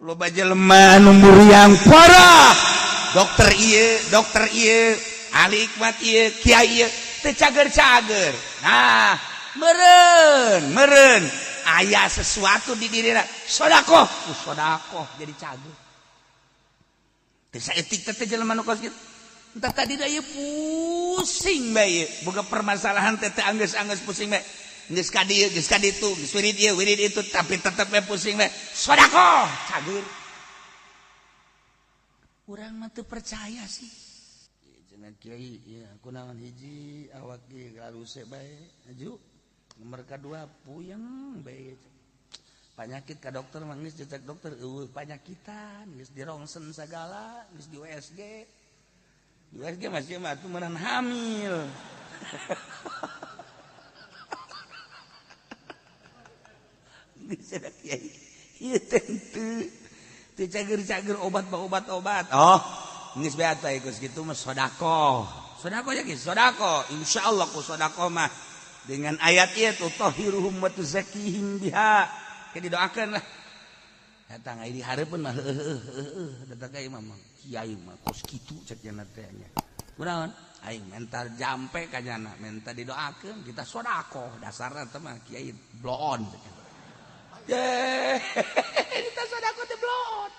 Loba jelema nu muriang parah, dokter ieu, dokter ieu, ahli hikmat ieu, kiai ieu, teu cager-cager. Nah, meureun meureun aya sesuatu di dirina, sodakoh, ku sodakoh jadi cager. Teu saeutik teh jelema nu kos kitu. Entah tadi da ieu pusing bae, boga permasalahan teh teh anggeus-anggeus pusing bae. Geus ka dieu, geus ka ditu, geus wirid ieu, wirid itu, tapi tetep bae pusing bae. Sodakoh, cager. Urang mah teu percaya sih. Cenah kiai, ieu kunaon hiji awak ge laluse bae, aju. Nomor kadua puyeng bae. Panyakit ka dokter mah geus dicek dokter eueuh panyakitan, geus dirongsen sagala, geus di USG. Di USG masih mah atuh meunang hamil. Cager-cager obat obat-obat. Oh, geus bae atuh geus kitu mah sedekah. Sedekah ya geus sedekah. Insyaallah ku sedekah mah dengan ayat ieu tutahhiruhum wa tuzakkihim biha. Ke didoakeun lah. Datang ai di hareupeun mah heueuh datang ka imam kiai mah kos kitu cek nya teh nya. Kunaon? Aing mental jampe ka nyana, menta didoakeun kita sedekah. Dasarna teh mah kiai bloon cek. Kita sedekah teh bloon.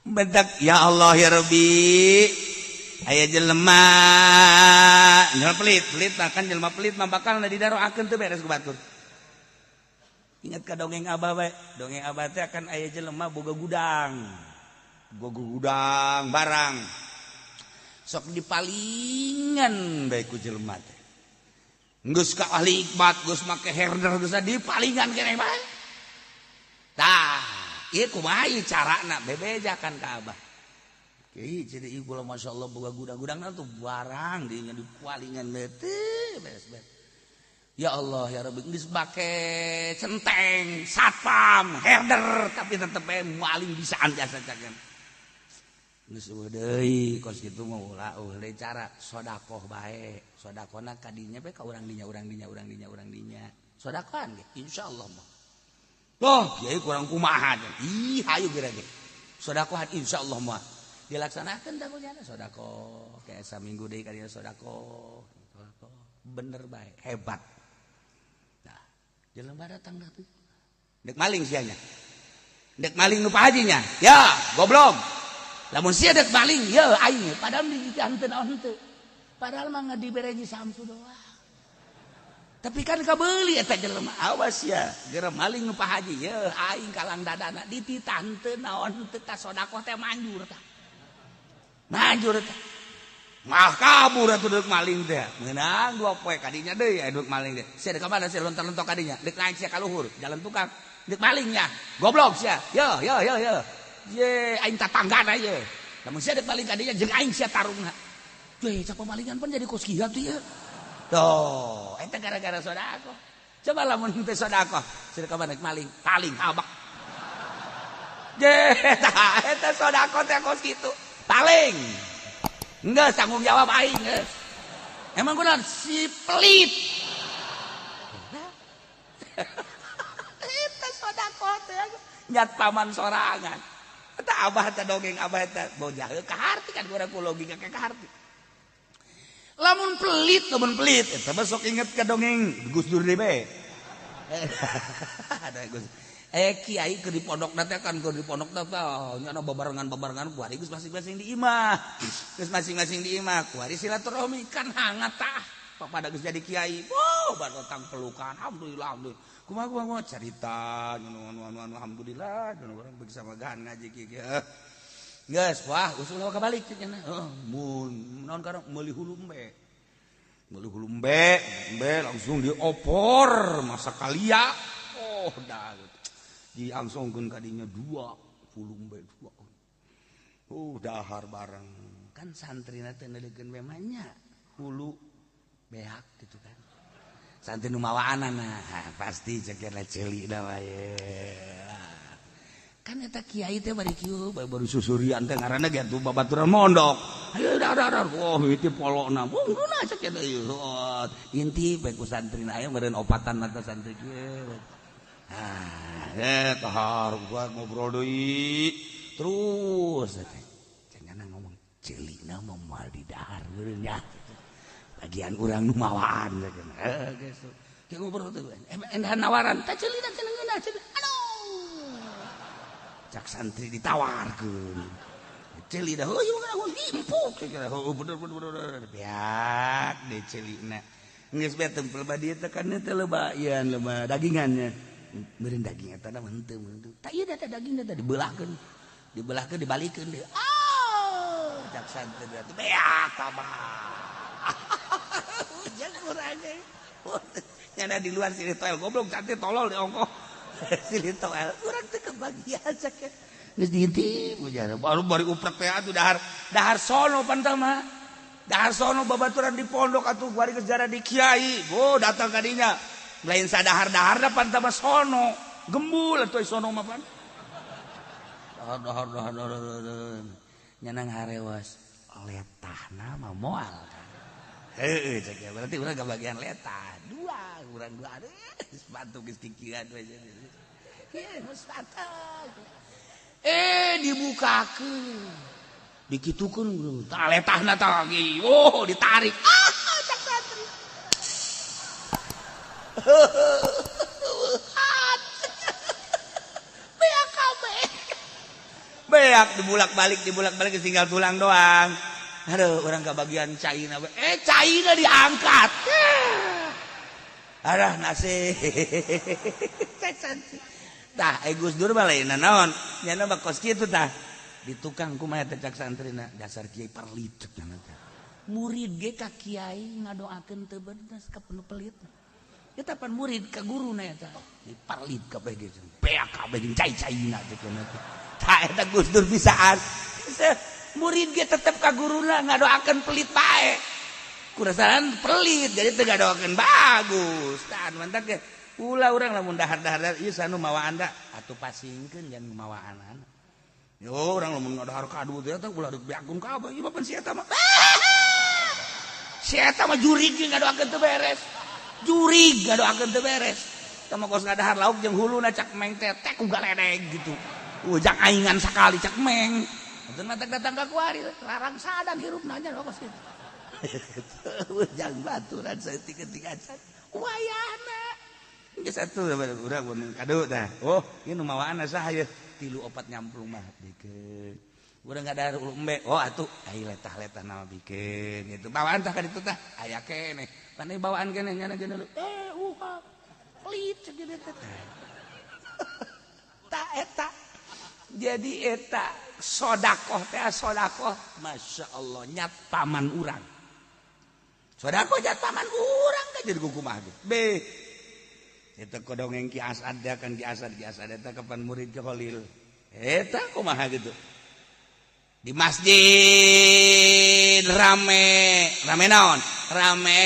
Bentak ya Allah ya Rabbi. Aya jelema jelema pelit, pelit mah kan jelema pelit mah bakal didaroakeun teu beres ku batur. Ingat ka dongeng abah bae, dongeng abah teh akan aya jelema boga gudang. Boga gudang barang. Sok dipalingan bae ku jelema teh. Geus ka ahli hikmat, geus make herder, geus dipalingan keneh bae. Tah, ieu kumaha ieu carana bebejakan ka abah. Kiai jadi ieu kula masyaallah boga gudang-gudangna tuh barang dinya dipalingan teh beres beres. Ya Allah ya Rabbi geus make centeng, satpam, herder tapi tetep bae maling bisaan jasa cagen. Geus eueuh deui kos kitu mah ulah eueuh deui cara sedekah bae. Sedekahna ka dinya bae ka urang dinya urang dinya urang dinya urang dinya. Sedekahan ge insyaallah mah. Oh, kiai kurang kumaha. Ih, hayu geura ge. Sedekahan insyaallah mah dilaksanakeun tah kunyana sedekah. Kayak saminggu deui ka dinya sedekah. Sedekah. Bener bae, hebat. Nah, jelema datang dah tuh. Dek maling sianya. Dek maling nu Pak Hajinya. Ya, goblok. Lamun sia dek maling, ya aing padahal di henteu naon henteu. Padahal mah dibere Samsu doang. Tapi kan kabeuli eta jelema, awas ya, geura maling nu Pak Haji, ye aing kalang dadana dititah henteu naon henteu tah sedekah teh manjur tah. Manjur tah. Mah kabur atuh deuk maling teh. Meunang dua poe kadinya deui aya deuk maling teh. Sia deuk ka mana sia lontar-lontok kadinya? Deuk naik sia ka luhur, jalan tukang. Deuk malingnya. Goblok sia. Yo yo yo yo. Ye aing tatanggana ye. Lamun sia deuk maling kadinya jeung aing sia tarungna. Ye cak pemalingan pan jadi kos kieu tuh ye. Tuh, eta gara-gara sedekah. Coba lamun teu sedekah, sia ka mana maling, paling habak. Ye, eta sedekah teh kos kitu. Paling. Enggak tanggung jawab aing geus. Emang kunaon si pelit. Eta sedekah teh nyat paman sorangan. Eta abah teh dongeng abah teh bojah kaharti kan urang ku logika ka kaharti. Lamun pelit eta mah sok inget ka dongeng Gus Dur deui bae. Ada Gus. Kiai keur di pondok teh kan keur di pondok teh nya babarengan-babarengan kuari geus masing-masing di imah. Geus masing-masing di imah kuari silaturahmi kan hangat tah. Pada geus jadi kiai. Wow, batang pelukan. Alhamdulillah, alhamdulillah. Kumaha kumaha carita anu anu anu alhamdulillah anu urang beuki samagaan ngaji kieu kieu. Geus, wah usul kabalik cenah. Heeh, mun naon karang meuli hulu embe. Meuli hulu embe, embe langsung diopor masa kalia. Oh, dah. Diangsongkeun ka dinya dua hulu embe dua. Oh, dahar bareng. Kan santrina teh neulekeun we mah nya hulu beak gitu kan. Santri nu mawaanana pasti ceuk ceuli da wae. Kan eta kiai teh bari kieu baru susurian teh ngaranna ge atuh babaturan mondok. Ayo dar dar dar. Wah, mimiti polona. Bungkuna cek eta ieu. Inti bae ku santrina aya meureun opatan mata santri kieu. Ah, Dahar gua ngobrol deui terus teh cenah ngomong ceulina mah moal di dahar meureun nya bagian urang nu mawaan cenah geus teh ngobrol teh endah nawaran teh ceulina cenah ngeunah cenah aduh cak santri ditawarkeun ceulina heuh ieu empuk cenah heuh bener bener bener beak de ceulina geus bae tempel ba dieu teh kan teh loba ieu loba dagingannya meureun daging eta mah henteu meureun tah ieu teh daging teh dibelahkeun dibelahkeun dibalikeun deui ah cak santri teh beak tambah hujan kurang nyana di luar sini toel goblok cantik tolol di ongkoh sini toel kurang teh kebagian sakit geus diintip hujan baru bari uprek teh atuh dahar dahar sono pan mah dahar sono babaturan di pondok atuh bari geus jara di kiai oh datang ka dinya lain sadahar-dahar da pan mah sono gembul atuh sono mah pan dahar dahar dahar dahar nyanang harewas letahna mah moal heueuh cek ya berarti urang kebagian letah dua urang dua aduh sepatu geus kikieuan we ieu sepatu dibukakeun dikitukeun tah letahna tah lagi oh ditarik ah cak santri beak kabeh beak dibulak-balik tinggal tulang doang. Aduh, orang kebagian caina caina diangkat. Aduh, nasib. Tah, Gus Dur mah lain naon? Nyana mah kos kitu tah. Di tukang kumaha teh cak santrina, dasar kiai perlit cenah teh. Murid ge ka kiai ngadoakeun teu bener ka penuh pelit. Eta pan murid ka guruna eta. Di perlit kabeh ge. Beak kabeh jeung cai-caina teh cenah teh. Tah eta Gus Dur bisaan. Murid ge tetep ka guruna ngadoakeun pelit bae. Kurasaran pelit jadi teu ngadoakeun bagus. Tah mantak ge ulah urang lamun dahar-dahar ieu sanu mawaan da atuh pasingkeun jangan mawaan. Yo urang lamun ngadahar kadu teh eta ulah deuk beakun kabeh ieu mah pan si eta mah. Si eta mah jurig ge ngadoakeun teu beres. Jurig ngadoakeun teu beres. Tah mah kos ngadahar lauk jeung huluna cak meng teh teh ku galedeg gitu. Ujang aingan sakali cak meng. Matak datang ka kuari larang sadan hirup nanya kos kitu. Ujang baturan saeutik ketika acan wayahna. Geus atuh urang mun kadu tah. Oh, ieu nu mawaan saha ieu? 3 4 nyamplung mah bikeun. Urang ngadahar ulu embe. Oh atuh ai letah-letah nama bikeun gitu. Bawaan tah ka ditu tah aya keneh. Pan bawaan keneh nyana geuna pelit cek teh. Tah eta. Jadi eta sodakoh teh sodakoh Masya Allah nyat paman urang sodakoh nyat paman urang kan jadi kumaha ge be eta kodongeng Ki Asad kan Ki Asad eta kapan murid ke Khalil eta kumaha gitu di masjid rame rame naon rame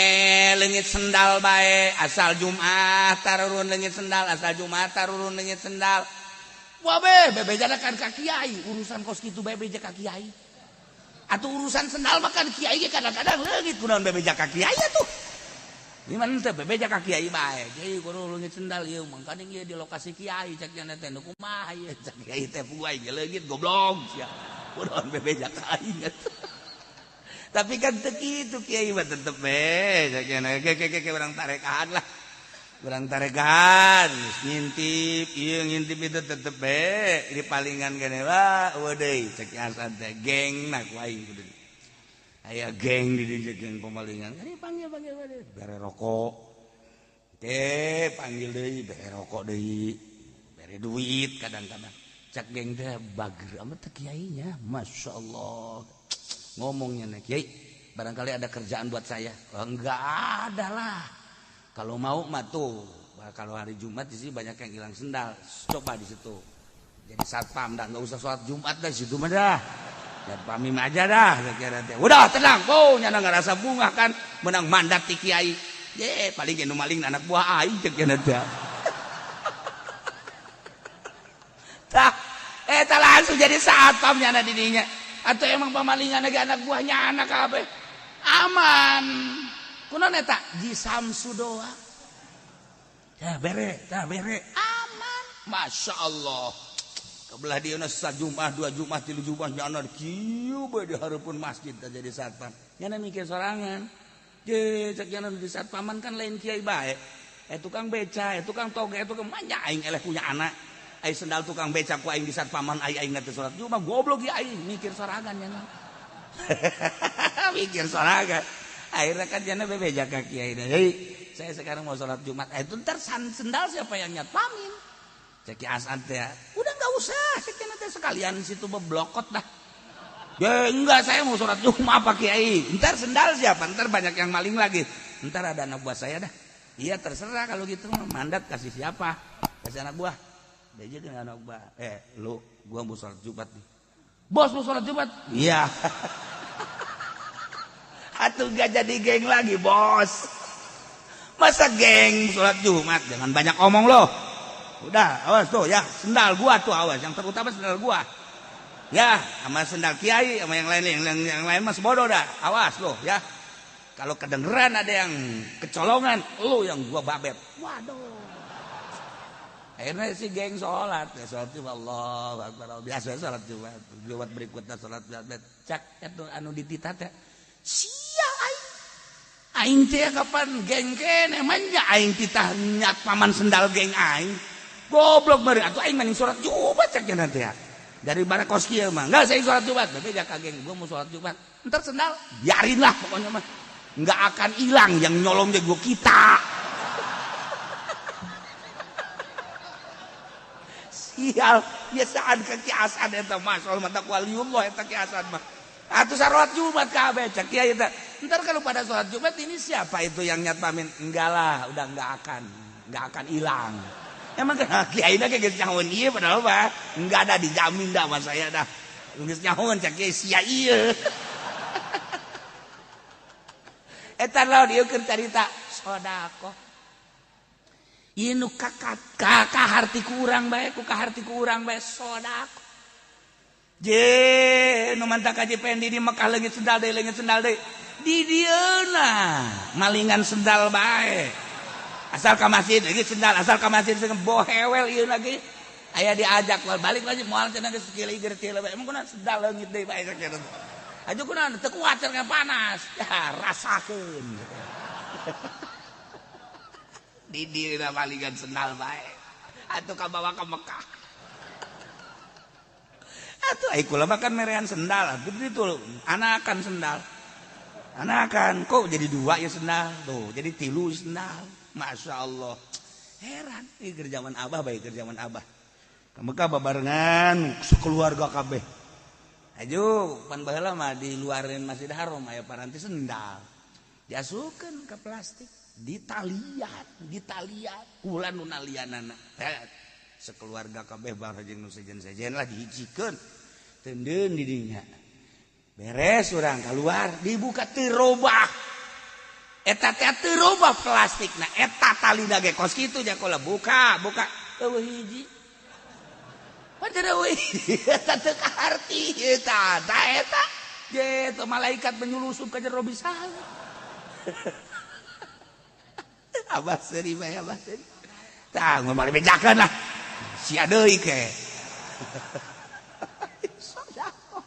leungit sendal bae asal Jumat tarurun leungit sendal asal Jumat tarurun leungit sendal. Wah be, bebejana kan ka kiai, urusan kos kitu bebeja ka kiai. Atuh urusan sendal mah kan kiai ge kadang-kadang leungit kunaon bebeja ka kiai atuh. Gimana teh bebeja ka kiai bae. Kiai kudu leungit sendal ieu mangkaning ieu di lokasi kiai cek nya teh nu kumaha ieu cek kiai teh puai ge leungit goblok sia. Kunaon bebeja ka aing atuh. Tapi kan teu kitu kiai mah tetep be cek nya ke ke ke urang tarekaan lah. Urang tarekan ngintip ieu ngintip itu tetep be di palingan gene wah eueuh deui cek Asad teh geng na ku aing kudu aya geng di dieu geng pemalingan ini panggil panggil bere rokok teh panggil deui bere rokok deui bere duit kadang-kadang cek geng teh bager amat teh kiainya Masya Allah ngomongnya nih kiai barangkali ada kerjaan buat saya. Oh, enggak ada lah. Kalau mau mah tuh, kalau hari Jumat di sini banyak yang hilang sendal. Coba di situ. Jadi satpam dah, nggak usah sholat Jumat dah situ mah dah. Satpam aja dah, kira teh. Udah tenang, oh nyana ngerasa bunga kan menang mandat ti kiai. Ye, paling nu maling anak buah aing cek nya teh. Tah, eta langsung jadi satpam nyana di dinya. Atau emang pamalingan lagi anak buahnya anak kabeh. Aman. Kunaon eta? Ji Samsu doang. Tah bere, aman. Masya Allah. Kebelah dia na sajumat, dua Jumat, tilu Jumat nyana kieu bae di hareupeun masjid teh jadi satpam. Nyana mikir sorangan. Je cek nyana di satpaman kan lain kiai bae. Tukang beca, tukang toge, tukang manja aing eleh punya anak. Ai sendal tukang beca ku aing di satpaman ai aing teh salat Jumat goblok ya aing mikir sorangan nyana. Mikir sorangan. Akhirnya kan nyana bebeja ka kiai. Jadi saya sekarang mau salat Jumat. Itu ntar sendal siapa yang nyatpamin? Cek Asad ya, udah nggak usah, cek nanti sekalian situ beblokot dah. Ya enggak, saya mau sholat Jumat apa kiai. Ntar sendal siapa? Ntar banyak yang maling lagi. Ntar ada anak buah saya dah. Iya terserah kalau gitu, mandat kasih siapa? Kasih anak buah. Dia aja kena anak buah. Lu, gua mau sholat Jumat nih. Bos mau sholat Jumat? Iya. Atuh gak jadi geng lagi bos. Masa geng sholat Jumat? Jangan banyak omong loh. Udah, awas tuh ya, sendal gua tuh awas, yang terutama sendal gua. Ya, sama sendal kiai, sama yang lain, yang lain mas bodoh dah. Awas loh ya. Kalau kedengeran ada yang kecolongan, lu yang gua babet. Waduh. Akhirnya si geng sholat, ya sholat Jumat, Allahu Akbar. Biasa sholat Jumat, Jumat berikutnya sholat Jumat. Cak itu anu ditita teh. Sia aing. Aing teh kapan geng kene manja aing titah nyat paman sendal geng aing. Goblok meureun atuh aing mending sholat Jumat cek nanti ya. Dari barakos kieu mah. Enggak saya sholat Jumat, bebeja ka geng gua mau sholat Jumat. Entar sendal biarin lah pokoknya mah. Enggak akan hilang yang nyolong jago kita. Sial, biasaan ke Ki Asad eta mah, soal mata waliullah eta Ki Asad mah. Atuh salat Jumat kabeh cek kiai eta. Entar kalau pada sholat Jumat ini siapa itu yang nyatpamin? Enggak lah, udah enggak akan hilang. Emang kiai na geus nyahoan ieu padahal mah enggak ada dijamin dah sama saya dah. Geus nyahoan cek kiai sia ieu. Eta lawan ieu keur carita sedekah. Ieu nu kaharti ku urang bae, ku kaharti ku urang bae sedekah. Je nu mantak Haji Pendi di Mekah leungit sendal deui, leungit sendal deui. Di dieuna malingan sendal bae. Asal ka masjid leungit sendal, asal ka masjid bohewel ieu lagi. Aya diajak balik lagi moal cenah geus kieu teh bae. Emang kunaon sendal leungit deui bae sakitu. Aju kunaon teu kuat cenah panas. Ya rasakeun. Di dieuna malingan sendal bae. Atuh kabawa ka Mekah. Atuh ai kula mah kan merean sendal, atuh itu anakan sendal. Anakan kok jadi dua ya sendal tuh, jadi tilu sendal. Masya Allah. Heran ieu keur zaman abah bae keur zaman abah. Ka Mekah babarengan sekeluarga kabeh. Aju pan baheula mah di luareun Masjid Haram aya paranti sendal. Diasupkeun ka plastik, ditalian, ditalian kula nu nalianana. Sekeluarga kabeh bareng jeung nu sejen-sejen lah dihijikeun. Tendeun di dinya. Beres urang keluar dibuka teu robah. Eta teh teu robah plastikna, eta talina ge kos kitu jakola buka, buka eueuh hiji. Pan teu eueuh eta teu kaharti eta, ta eta. Ge malaikat menyulusup ka jero bisa. Abah seuri bae abah seuri. Tah ngomong bejakeun lah. Sia deui ke. Sedekah.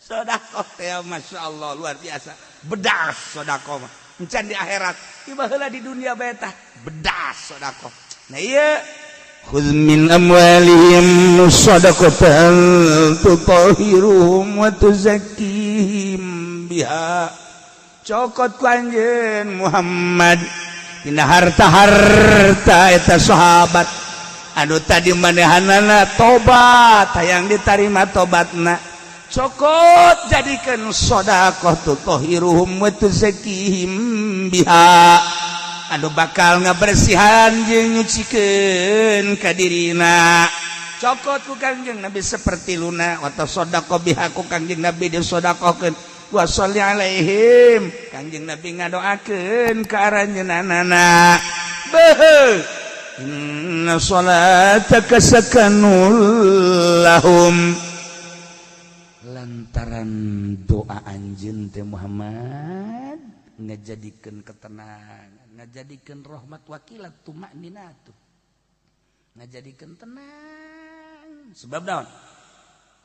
Sedekah teh Masya Allah luar biasa. Bedas sedekah mah. Encan di akhirat, ieu baheula di dunia bae tah bedas sedekah. Nah ieu khudz min amwalihim shadaqatan tutahhiruhum wa tuzakkihim biha. Cokot ku anjeun Muhammad dina harta-harta eta sahabat anu tadi manehanana tobat hayang ditarima tobatna cokot jadikan sedekah tutahhiruhum wa tuzakkihim biha anu bakal ngabersihan jeung nyucikeun ka dirina cokot ku Kangjeng Nabi seperti luna wa tasaddaqo biha ku Kangjeng Nabi disedekahkeun wa sholli alaihim Kangjeng Nabi ngadoakeun ka aranjeunana beuh inna salataka sakanul lahum lantaran doa anjeun teh Muhammad ngajadikeun ketenangan ngajadikeun rahmat wakilat tumakninatu Ngajadikeun tenang. Sebab naon?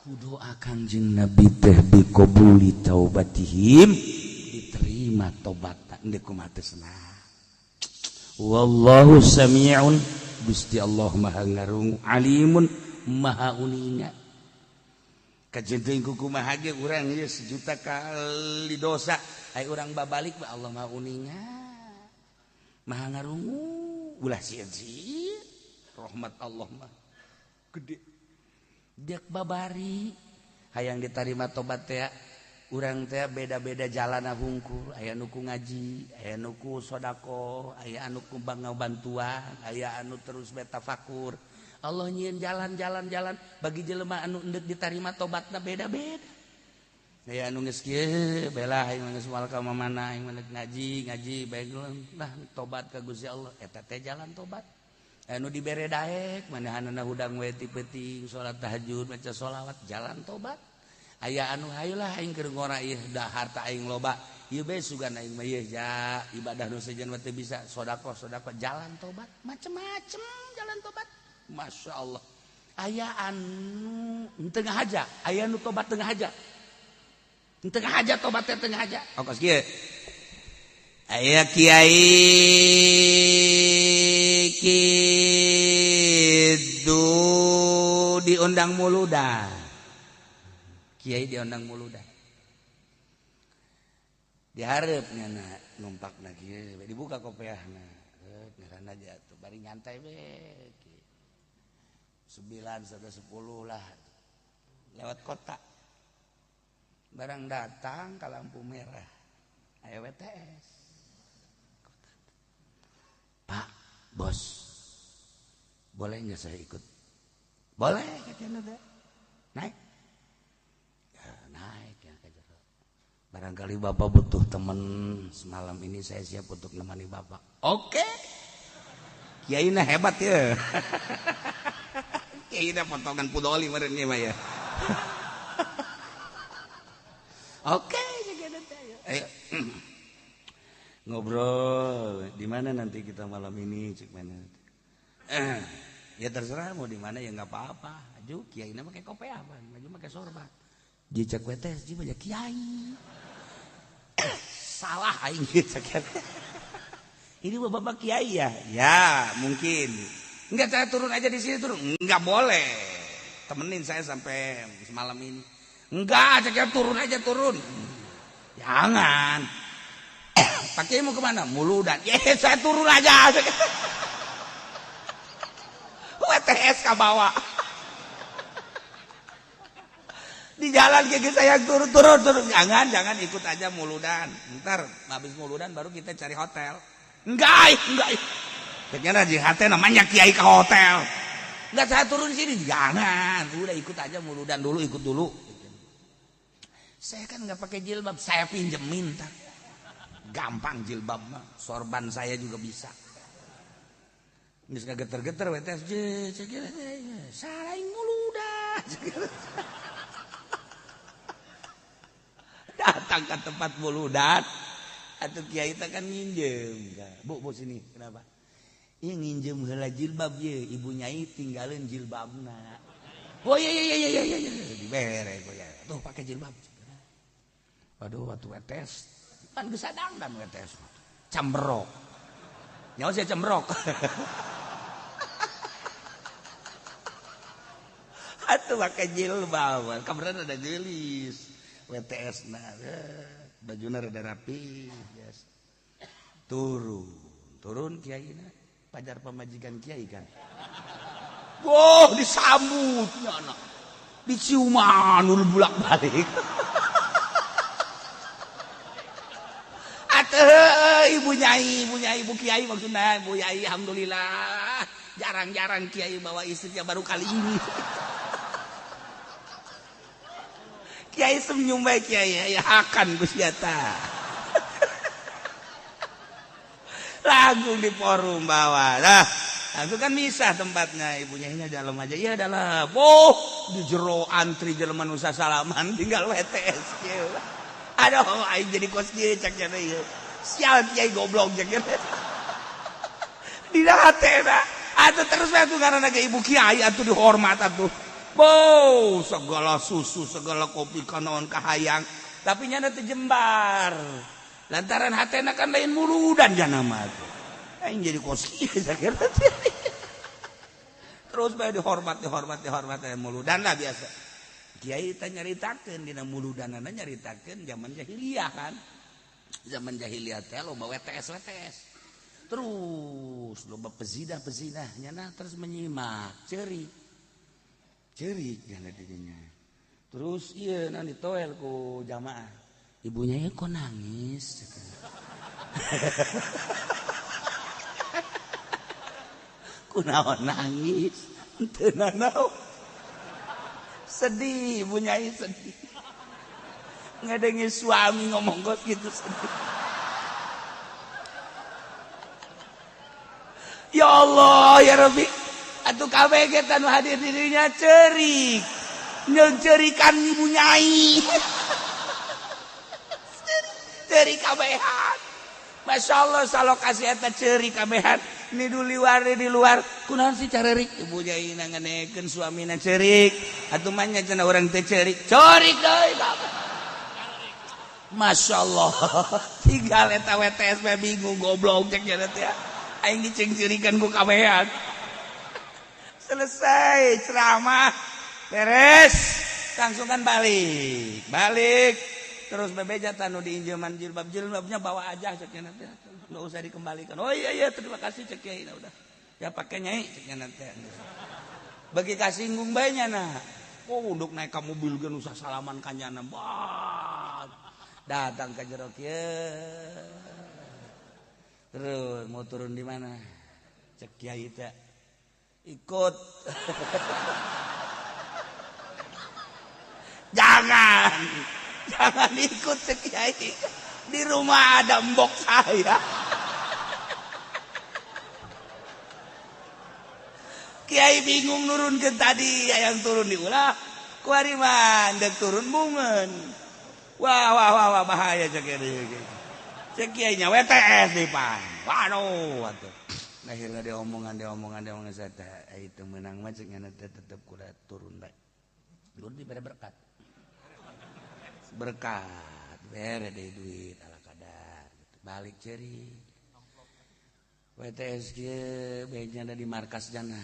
Ku doa Kangjeng Nabi teh biqabuli taubatihim, diterima tobatna endek kumaha teu senang. Wallahu sami'un, Gusti Allah maha ngarungu, alimun maha uninga. Kajenting kumaha ge urang ieu sejuta kali dosa, ai urang babalik ba Allah maha uninga, maha ngarungu. Ulah sieun-sieun, rahmat Allah mah gede. Dek babari hayang ditarima tobat teh urang teh beda-beda jalana hungkul, aya nu ku ngaji, aya nu ku sedekah, aya anu ku bantuan, aya anu terus betafakur. Allah nyieun jalan-jalan-jalan bagi jelema anu endek ditarima tobatna beda-beda. Aya anu geus kieu bela aing geus moal ka mana aing mah ngaji ngaji bae lah tobat ka Gusti Allah, eta teh jalan tobat. Anu dibere daek manahanana hudang we ti peuting salat tahajud maca sholawat jalan tobat. Aya anu hayulah aing keur ngora ieu da harta aing loba ieu bae sugan aing mah ieu ja ibadah nu sejen mah teu bisa sedekah sedekah jalan tobat macem-macem jalan tobat. Masya Allah. Aya anu tengah aja, aya anu tobat tengah aja. Tengah aja tobatnya tengah aja. Oh kos kieu. Aya kiai kitu diundang muludan. Kiai diundang muludan. Dihareup nya numpakna kieu, dibuka kopeahna. Ngaranna aja tuh bari nyantai we. 9 sampai 10 lah lewat kota. Barang datang ke lampu merah, ayo WTS. Pak, bos, boleh nggak saya ikut? Boleh, katanya. Naik, ya, naik ya. Barangkali bapak butuh teman semalam ini, saya siap untuk nemani bapak. Oke, kiai nah hebat ya. Kiai nah potongan pudoli meureun mah ya. Oke, ayo ngobrol. Di mana nanti kita malam ini, cik mana? Ya terserah mau di mana ya nggak apa-apa. Aju kiai na pakai kopi apa? Maju pakai sorban. Jicak WTS ji banyak kiai. Salah aing cek. Ini bapak kiai ya? Ya, mungkin. Enggak, saya turun aja di sini turun. Enggak boleh. Temenin saya sampai semalam ini. Enggak, saya turun aja turun. Jangan. Pak Kiai mau kemana? Muludan. Ya, saya turun aja. WTS ke bawah. Di jalan kayak saya turun turun turun. Jangan, jangan ikut aja muludan. Ntar habis muludan baru kita cari hotel. Enggak, enggak. Ternyata di hati namanya kiai ke hotel. Enggak, saya turun sini. Jangan, udah ikut aja muludan dulu, ikut dulu. Saya kan nggak pakai jilbab, saya pinjemin tar. Gampang jilbab mah, sorban saya juga bisa. Geus geter-geter WTS, salah muludan. Datang ke tempat muludan, atau kiai teh kan nginjem. Bu, bu sini, kenapa? Iya nginjem heula jilbab ye, ibu nyai tinggalin jilbabna. Oh iya iya iya iya iya, dibere ya. Tuh pakai jilbab. Waduh, waktu WTS kan geus sadang dan WTS. Camberok. Nyawa saya cembrok. Atuh pakai jilbab. Kabaran ada gelis. WTS na bajuna rada rapi, yes. Turun, turun kiai na. Pajar pamajikan kiai kan. Wah, disambutnya anak. Diciuman ul bulak-balik. Atuh ibu nyai, ibu kiai maksudna, ibu nyai alhamdulillah. Jarang-jarang kiai bawa istrinya baru kali ini. Kiai senyum bae kiai, ya akan Gusti eta. Langsung di forum bawah. Nah, itu kan misah tempatnya, ibu nyainya dalam aja. Iya dalam. Oh, di jero antri jelema nu sasalaman tinggal WTS kieu. Aduh, aing jadi kos kieu cak nya ieu. Sial kiai goblok cak nya. Dina hatena. Atuh terus we atuh karena ge ibu kiai atuh dihormat atuh. Bow, segala susu, segala kopi kanaon kahayang, tapi nyana teu jembar. Lantaran hatena kan lain muludan jana mah atuh. Aing jadi kos kieu sakira. Terus bae dihormat, dihormat, dihormat muludan lah biasa. Kiai teh nyaritakeun dina muludanana nyaritakeun zaman jahiliyah kan. Zaman jahiliyah teh loba WTS WTS. Terus loba pezinah-pezinah nyana terus menyimak, ceurik. Ceurik nyana dirinya. Terus ieu nan ditoel ku jamaah. Ibunya ya kok nangis. Kunaon nangis? Teu nanaon. Sedih, ibu nyai sedih. Ngedengi suami ngomong kos gitu sedih. Ya Allah, ya Rabbi. Atuh kabeh ge tanu hadir dirinya ceurik. Nyeungceurikan ibu nyai. Ceurik kabehan. Masya Allah salokasi eta ceurik kabehan. Ni luar di luar kunaon sih carerik ibu nyai nanganekeun suamina ceurik. Atuh mah nya cenah urang teh ceurik. Ceurik deui kabeh. Masya Allah. Tinggal eta WTS we bingung goblok cek nya teh. Aing dicengcirikan ku kabehan. Selesai ceramah beres langsung kan balik balik terus bebeja tanu diinjeman jilbab jilbabnya bawa aja cek nya teh nggak usah dikembalikan. Oh iya iya terima kasih cek kiai udah ya pakai nyai cek nya teh bagi kasinggung bae nya nah. Oh untuk naik ka mobil ge usah salaman ka nyana bah datang ka jero kieu. Terus mau turun di mana? Cek kiai teh ikut. Jangan. Jangan ikut cek kiai. Di rumah ada mbok saya. Kiai bingung nurun ke tadi, yang turun diulah. Kuari mah ndek turun bungeun. Wah wah wah wah bahaya cek kiai. Cek kiai nya WTS di pan. Waduh atuh. Akhirnya dia omongan saya teh itu menang mah cek nyana teh tetep kuda turun bae. Turun dibere berkat. Berkat bere deui duit ala kadar gitu. Balik ceri. WTS kieu beja ada di markas jana.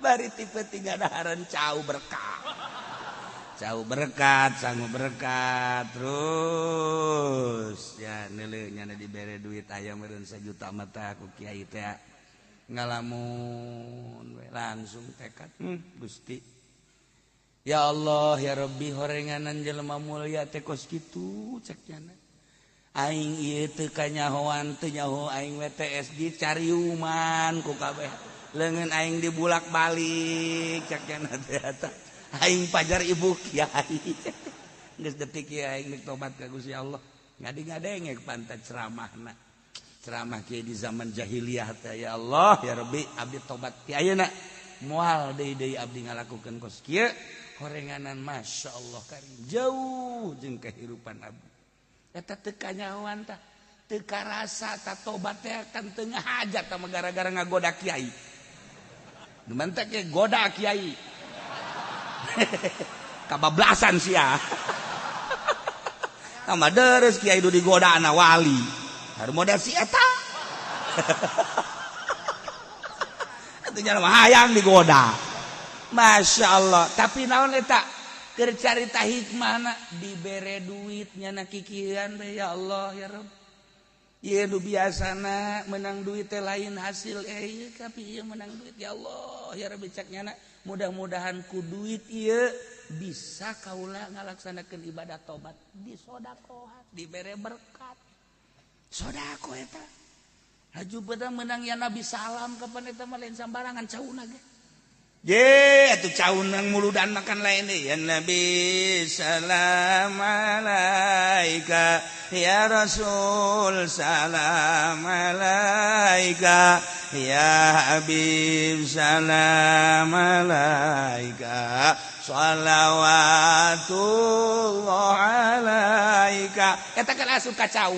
Bari tipe tiga daharan cau berkat. Cau berkat, sanggup berkat terus ya neuleuh nyana dibere duit aya meureun sajuta mata ku kiai teh ngalamun we langsung tekad Gusti ya Allah ya Rabbi horenganan jelema mulia teh kos kitu cek nyana aing ieu teu kanyahoan teu nyaho aing WTS dicariuman ku kabeh leungeun aing dibulak-balik cek nyana teh eta aing pajar ibu kiai geus detik kieu aing nek tobat ka Gusti Allah ngadi-ngadenge pantat ceramahna ceramah kieu di zaman jahiliyah teh ya Allah ya Rabbi abdi tobat ti ayeuna moal deui-deui abdi ngalakukeun kos kieu horenganan Masya Allah karim jauh jeung kehidupan abdi eta teu kanyahoan tah teu karasa ta tobat teh kan teu ngahajat tah gara-gara ngagoda kiai nu mantak ge goda kiai kabablasan sia sama deres kiai du digoda ana wali haru modal si eta atuh nya mah hayang digoda Masya Allah tapi naon eta keur carita hikmahna dibere duit nyana kikieuan teh ya Allah ya Rabb ieu nu biasana menang duit teh lain hasil ieu tapi ieu menang duit ya Allah ya Rabbi cak nyana mudah-mudahan ku duit ieu bisa kaula ngalaksanakeun ibadah tobat disodakohan dibere berkat sodako eta haju beda menang ya Nabi salam kapan eta mah lain sambarangan cauna ge ye atuh caun nang muludan makan lain deui ya Nabi salam alaika ya Rasul salam alaika ya Habib salam alaika shalawatullah alaika eta kan asup ka cau.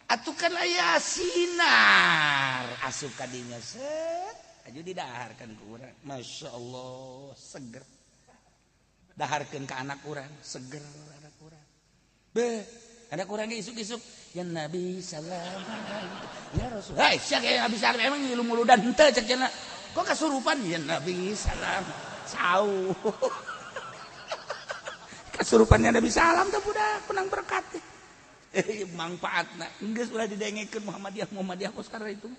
Atuh kan aya sinar asup ka dinya set aju didaharkeun ku urang. Masya Allah seger. Daharkeun ka anak urang, seger anak urang. Beuh, anak urang ge isuk-isuk ya Nabi salam ya Rasul. Hei, sia ge Nabi salam emang ngilu muludan henteu cek cenah. Kok kasurupan ya Nabi salam. Sau. Kasurupannya Nabi salam teh budak menang berkat. Manfaatna geus ulah didengekeun Muhammadiyah Muhammadiyah kos karena itu.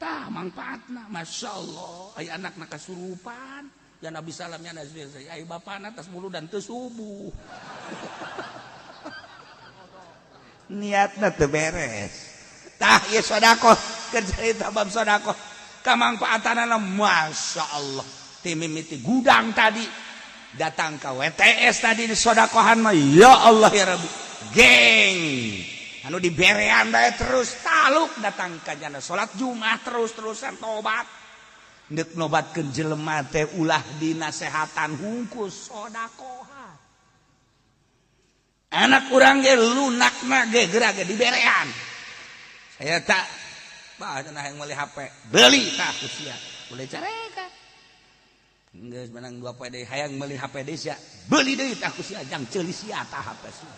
Tah manfaatna Masya Allah aya anakna kasurupan ya Nabi salam ya Nabi aya bapana tas muludan teu subuh. Niatna teu beres. Tah ieu sedekah keur carita bab sedekah kamangfaatanana Masya Allah. Ti mimiti gudang tadi datang ka WTS tadi di sodakohan mah ya Allah ya Rabbi. Geng anu diberean bae terus taluk datang ka jana salat Jumat terus-terusan tobat. Deuk nobatkeun jelema teh ulah dinasehatan hungkus sodakohan. Anak urang ge lunakna ge geura ge diberean. Saya tak bah cenah hayang meuli HP, beli tah ku sia. Boleh carekan. Geus menang 2 poe deui hayang meuli HP deui sia. Beli deui tah ku sia jang ceuli sia tah HP sia.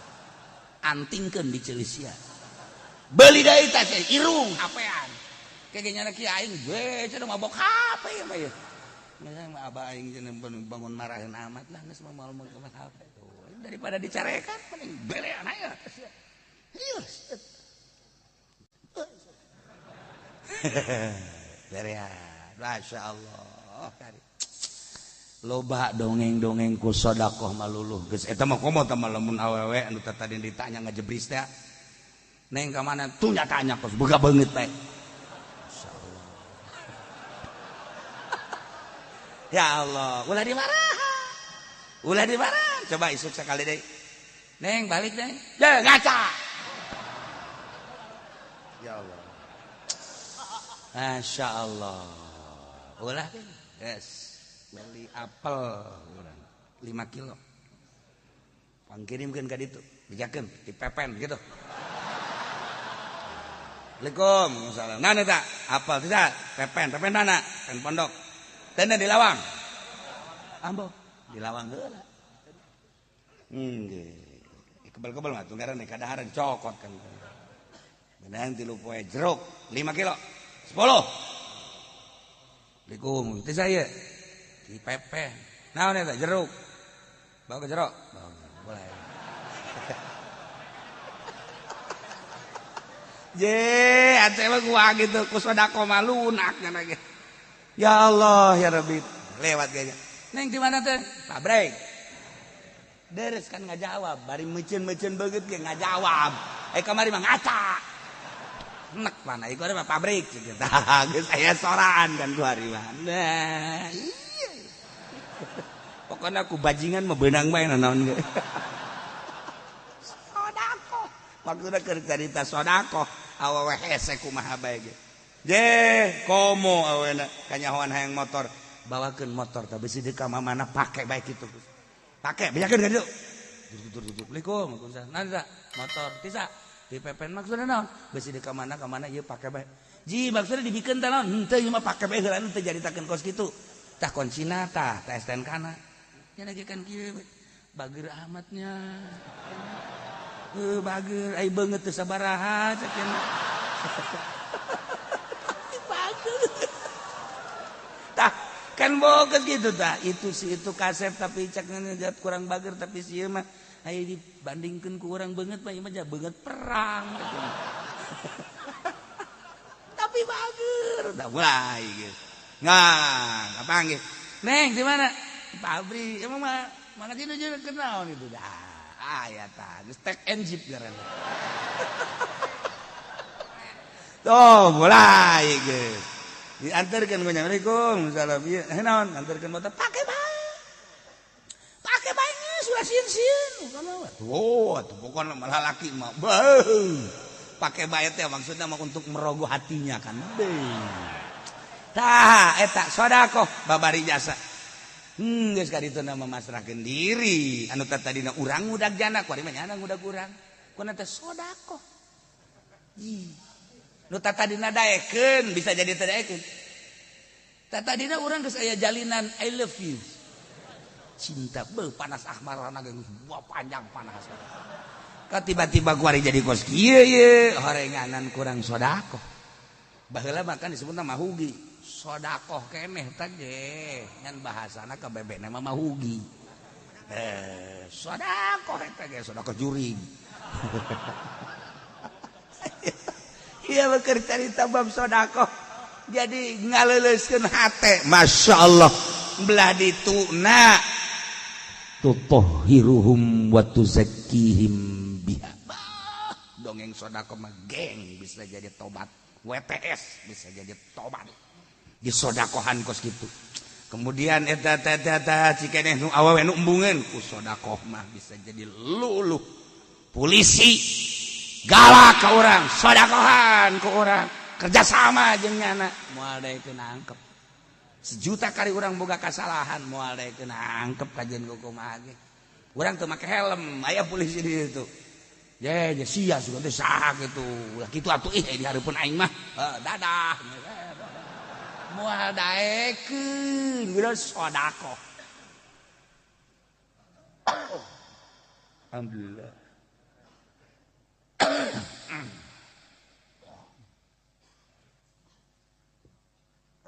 Antingkeun di ceuli sia. Beli deui tah sia irung HP-an. Kege nyana kieu aing we cenah mabok HP ieu mah ieu. Geus mah abah aing cenah bangun marahin amat lah geus mah moal meuli HP tuh. Daripada dicarekan mending belean aya sia. Ieu. Berean. Masya Allah. Loba dongeng-dongeng ku sedekah maluluh geus eta mah komo tah lamun awewe anu tadi ditanya ngajebris teh. Neng ka mana? Tuh nyatanya kos boga beungeut bae. Masyaallah. Ya Allah, ulah dimarahan. Ulah dimarahan. Coba isuk sekali deui. Neng balik neng. Ya ngaca. Ya Allah. Masya Allah. Ulah yes. Beli apel urang 5 kilo. Pangkirimkeun ka ditu, dijakeun, dipepen gitu. Assalamualaikum, salam. Mana tak? Apel tidak? Pepen, pepen mana? Pepen pondok. Tenda di lawang. Ambo, di lawang heula. Nggih. Kebel-kebel mah tunggaran kadaharan cokot kan. Benang 3 poe jeruk 5 kilo. 10. Assalamualaikum, itu saya. Di pepen. Naon eta jeruk? Bawa ke jeruk. Bawa, boleh. Je, ate mah gua gitu ku sedekah mah lunak nya ge. Ya Allah ya Rabbi. Lewat kayaknya. Neng di mana teh? Pabrik. Deres kan ngajawab, bari meuceun-meuceun beungeut ge ngajawab. Eh kamari mah ngaca. Nek mana ieu mah pabrik gitu. Tah geus aya soraan kan ku hari mah. Nah, iya. Pokoknya aku bajingan mah beunang bae naon ge. Sedekah. Maksudna keur carita sedekah, awewe hese kumaha bae ge. Je, komo awena kanyahoan hayang motor. Bawakeun motor tah bisi deuk ka mamana pake bae kitu. Pake bejakeun ka ditu. Dur. Assalamualaikum, waalaikumsalam. Nah, motor tisa di pepen maksudna naon? Bisi deuk ka mana ieu pake bae. Ji maksudna dibikeun teh naon? Henteu ieu mah pake bae heula teu jaritakeun kos kitu. Tah kuncina tah, tah STNK na. Nya lagi kan kieu bager amatnya. Bager ai beungeut teu sabaraha cek cenah. Bager. Tah kan boga gitu tah itu si itu kasep tapi cek ngejat kurang bager tapi si ieu mah aya dibandingkeun ku urang beungeut mah ieu mah beungeut perang gitu. Tapi bager tah mulai geus. Nah, kapanggih. Neng di mana? Pabrik. Emang mah mana sih jeung kenal itu dah. Aya tah, geus tek and jeep ngaranna. Tuh, mulai geus. Diantarkeun ku Assalamualaikum, salam ieu. Eh naon? Antarkeun motor pake bae. Pake bae geus ulah sieun-sieun. Wah, tuh pokokna malah laki mah. Beuh. Pake bae teh maksudna mah untuk merogoh hatinya kan. Beuh. Tah eta sedekah babari jasa. Geus ka ditu mah masrahkeun diri. Anu tadina urang ngudag jana, kuari mah nyana ngudag urang. Kuna teh sedekah. Nu tadina daekeun bisa jadi teu daekeun. Tadina urang geus aya jalinan I love you. Cinta beuh panas ahmarana ge wah panjang panas. Ka tiba-tiba kuari jadi kos kieu ye horenganan kurang sodakoh. Baheula mah kan disebutna mahugi. Sodakoh keneh teh ge ngan bahasana ka bebekna mah mahugi. Sodakoh eta ge sodakoh jurig. Iya beker carita bab sodakoh. Jadi ngaleuleuskeun hate. Masya Allah. Belah dituna tutahhiruhum wa tuzakkihim biha. Bah, dongeng sodakoh mah geng bisa jadi tobat. WTS bisa jadi tobat. Disodakohan kos gitu. Kemudian eta eta eta cikeneh nu awewe nu embungeun ku sodakoh mah bisa jadi luluh. Polisi galak ke orang, sodakohan ke orang, kerjasama jeung nyana, moal daekeun nangkep. Sejuta kali orang boga kesalahan, moal daekeun nangkep kajian kumaha ge. Urang teu make helm, aya polisi di situ. Ye, ye sia sugan teh saha kitu. Ulah kitu atuh ih di hareupeun aing mah. Dadah. Moal daekeun, geus sodakoh. Alhamdulillah.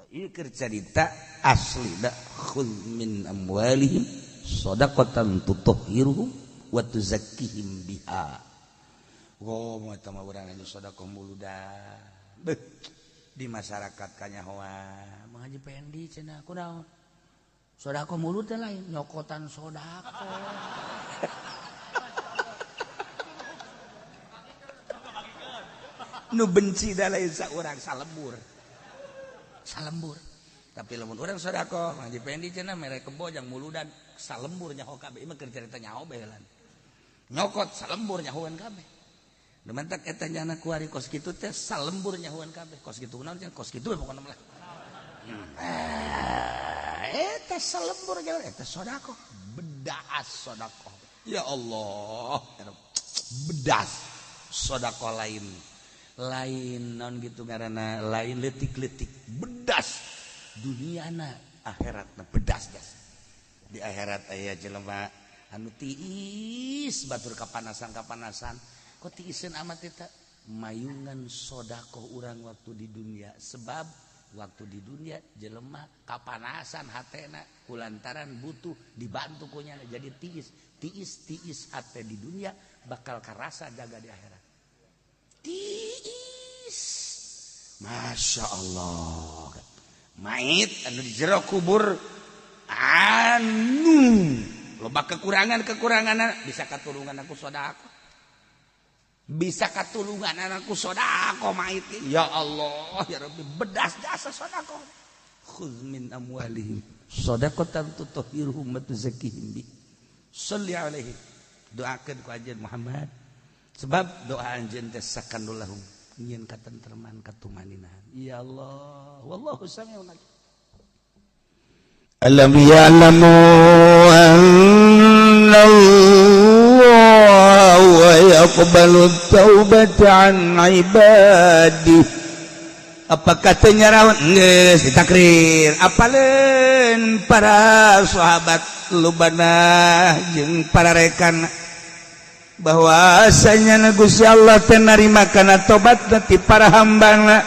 Ieu keur carita asli da khudz min amwalihim shadaqatan tutahhiruhum wa tuzakkihim biha. Oh, eta mah urang anu sedekah muludan. Beuh, di masyarakat kanyahoan Mang Haji Pendi cenah kunaon? Sedekah mulut teh lain nyokotan sedekah. Nu benci da lain saurang salembur. Salembur. Tapi lamun urang sedekah Mang Haji Pendi cenah mere kebo jang muludan salembur nyaho kabeh. Ieu mah keur carita nyaho bae lan. Nyokot salembur nyahoan kabeh. Dementak eta nyana kuari kos kitu teh salembur nyahoan kabeh. Kos kitu naon cenah kos kitu we pokona mah. Eta salembur nyahoan eta sedekah. Bedas sedekah. Ya Allah, bedas sedekah lain. Lain non gitu karena lain letik-letik bedas duniana akhiratna bedas jas di akhirat aya jelema anu tiis batur kapanasan-kapanasan kok tiiseun amat eta mayungan sodakoh urang waktu di dunia sebab waktu di dunia jelema kapanasan hatena kulantaran butuh dibantu kunyana jadi tiis tiis tiis hate di dunia bakal karasa jaga di akhirat. Tiis. Masya Allah. Mait anu di jero kubur anu loba kekurangan-kekurangan bisa katulungan aku sedekah. Bisa katulungan anakku sedekah mait. Ya Allah ya Rabbi bedas jasa sedekah. Khudz min amwalihim shadaqatan tutahhiruhum wa tuzakkihim bi. Shalli alaihi. Doakeun ku anjeun Muhammad. Sebab doa anjeun teh sakanulahum nyieun katentreman katumaninahan. Ya Allah, wallahu samiun alim. Alam ya'lamu anna Allah yaqbalu taubata an ibadihi. Apa katanya rawan geus ditakrir apaleun para sahabat lubana jeung para rekan bahwasanya Gusti Allah teh narima kana tobat ti para hambana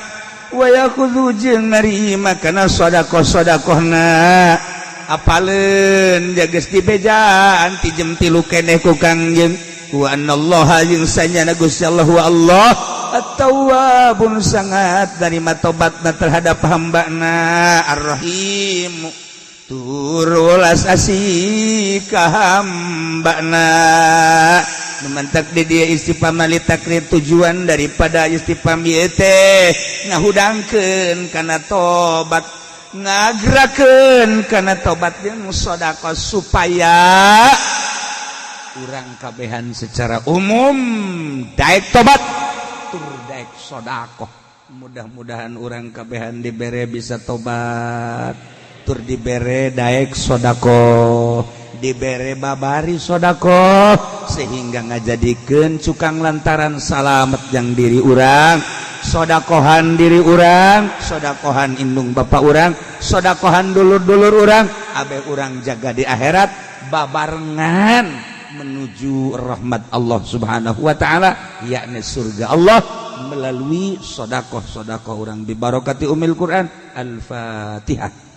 wa yakhudhu jeung narima kana sedekah-sedekahna apaleun geus dibejaan ti jem 3 keneh ku Kangjeng wa anallaha jeung sanyana Gusti Allah wa Allah at-tawwabun sangat narima tobatna terhadap hambana ar-rahim tur welas asih ka hambana. Mantak di dia istifham li takrir tujuan daripada istifham ieu teh ngahudangkeun kana tobat ngagerakeun kana tobat jeung sedekah supaya urang kabehan secara umum daek tobat tur daek sedekah. Mudah-mudahan urang kabehan dibere bisa tobat tur dibere daek sedekah dibere babari sedekah sehingga ngajadikeun cukang lantaran salamet yang diri urang, sodakohan diri urang, sodakohan indung bapak urang, sodakohan dulur-dulur urang, abe urang jaga di akhirat babarengan menuju rahmat Allah Subhanahu wa taala, yakni surga Allah melalui sodakoh-sodakoh urang bibarokati umil Quran. Al-Fatihah.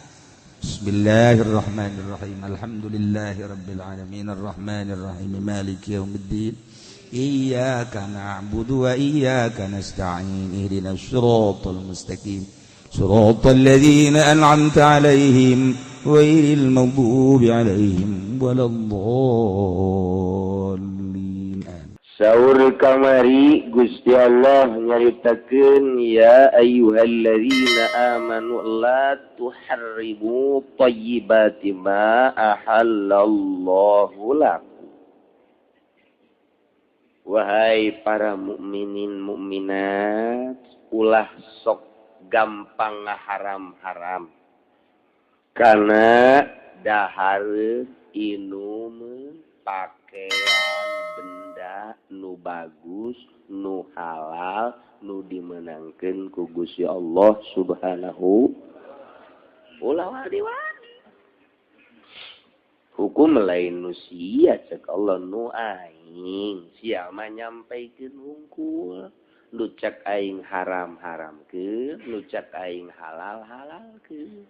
Bismillahirrahmanirrahim. Alhamdulillahirabbil alamin arrahmanirrahim maliki yaumiddin. Iyyaka na'budu wa iyyaka nasta'in. Ihdinas siratal mustaqim. Siratal ladzina an'amta 'alaihim ghairil maghdubi 'alaihim waladdallin. Saur kamari Gusti Allah nyaritakeun ya ayyuhalladzina amanu la tuharrimu thayyibati ma ahallallahu lakum. Wahai para mukminin mukminat, ulah sok gampang ngaharam-haram karena dahar, inum, pakaian, benda nu bagus, nu halal, nu dimenangkeun ku Gusti Allah Subhanahu. Ulah wani-wani hukum lain nu sia, cek Allah nu aing, sia mah nyampaikeun hungkul. Nu cek aing haram, haramkeun, nu cek aing halal, halalkeun.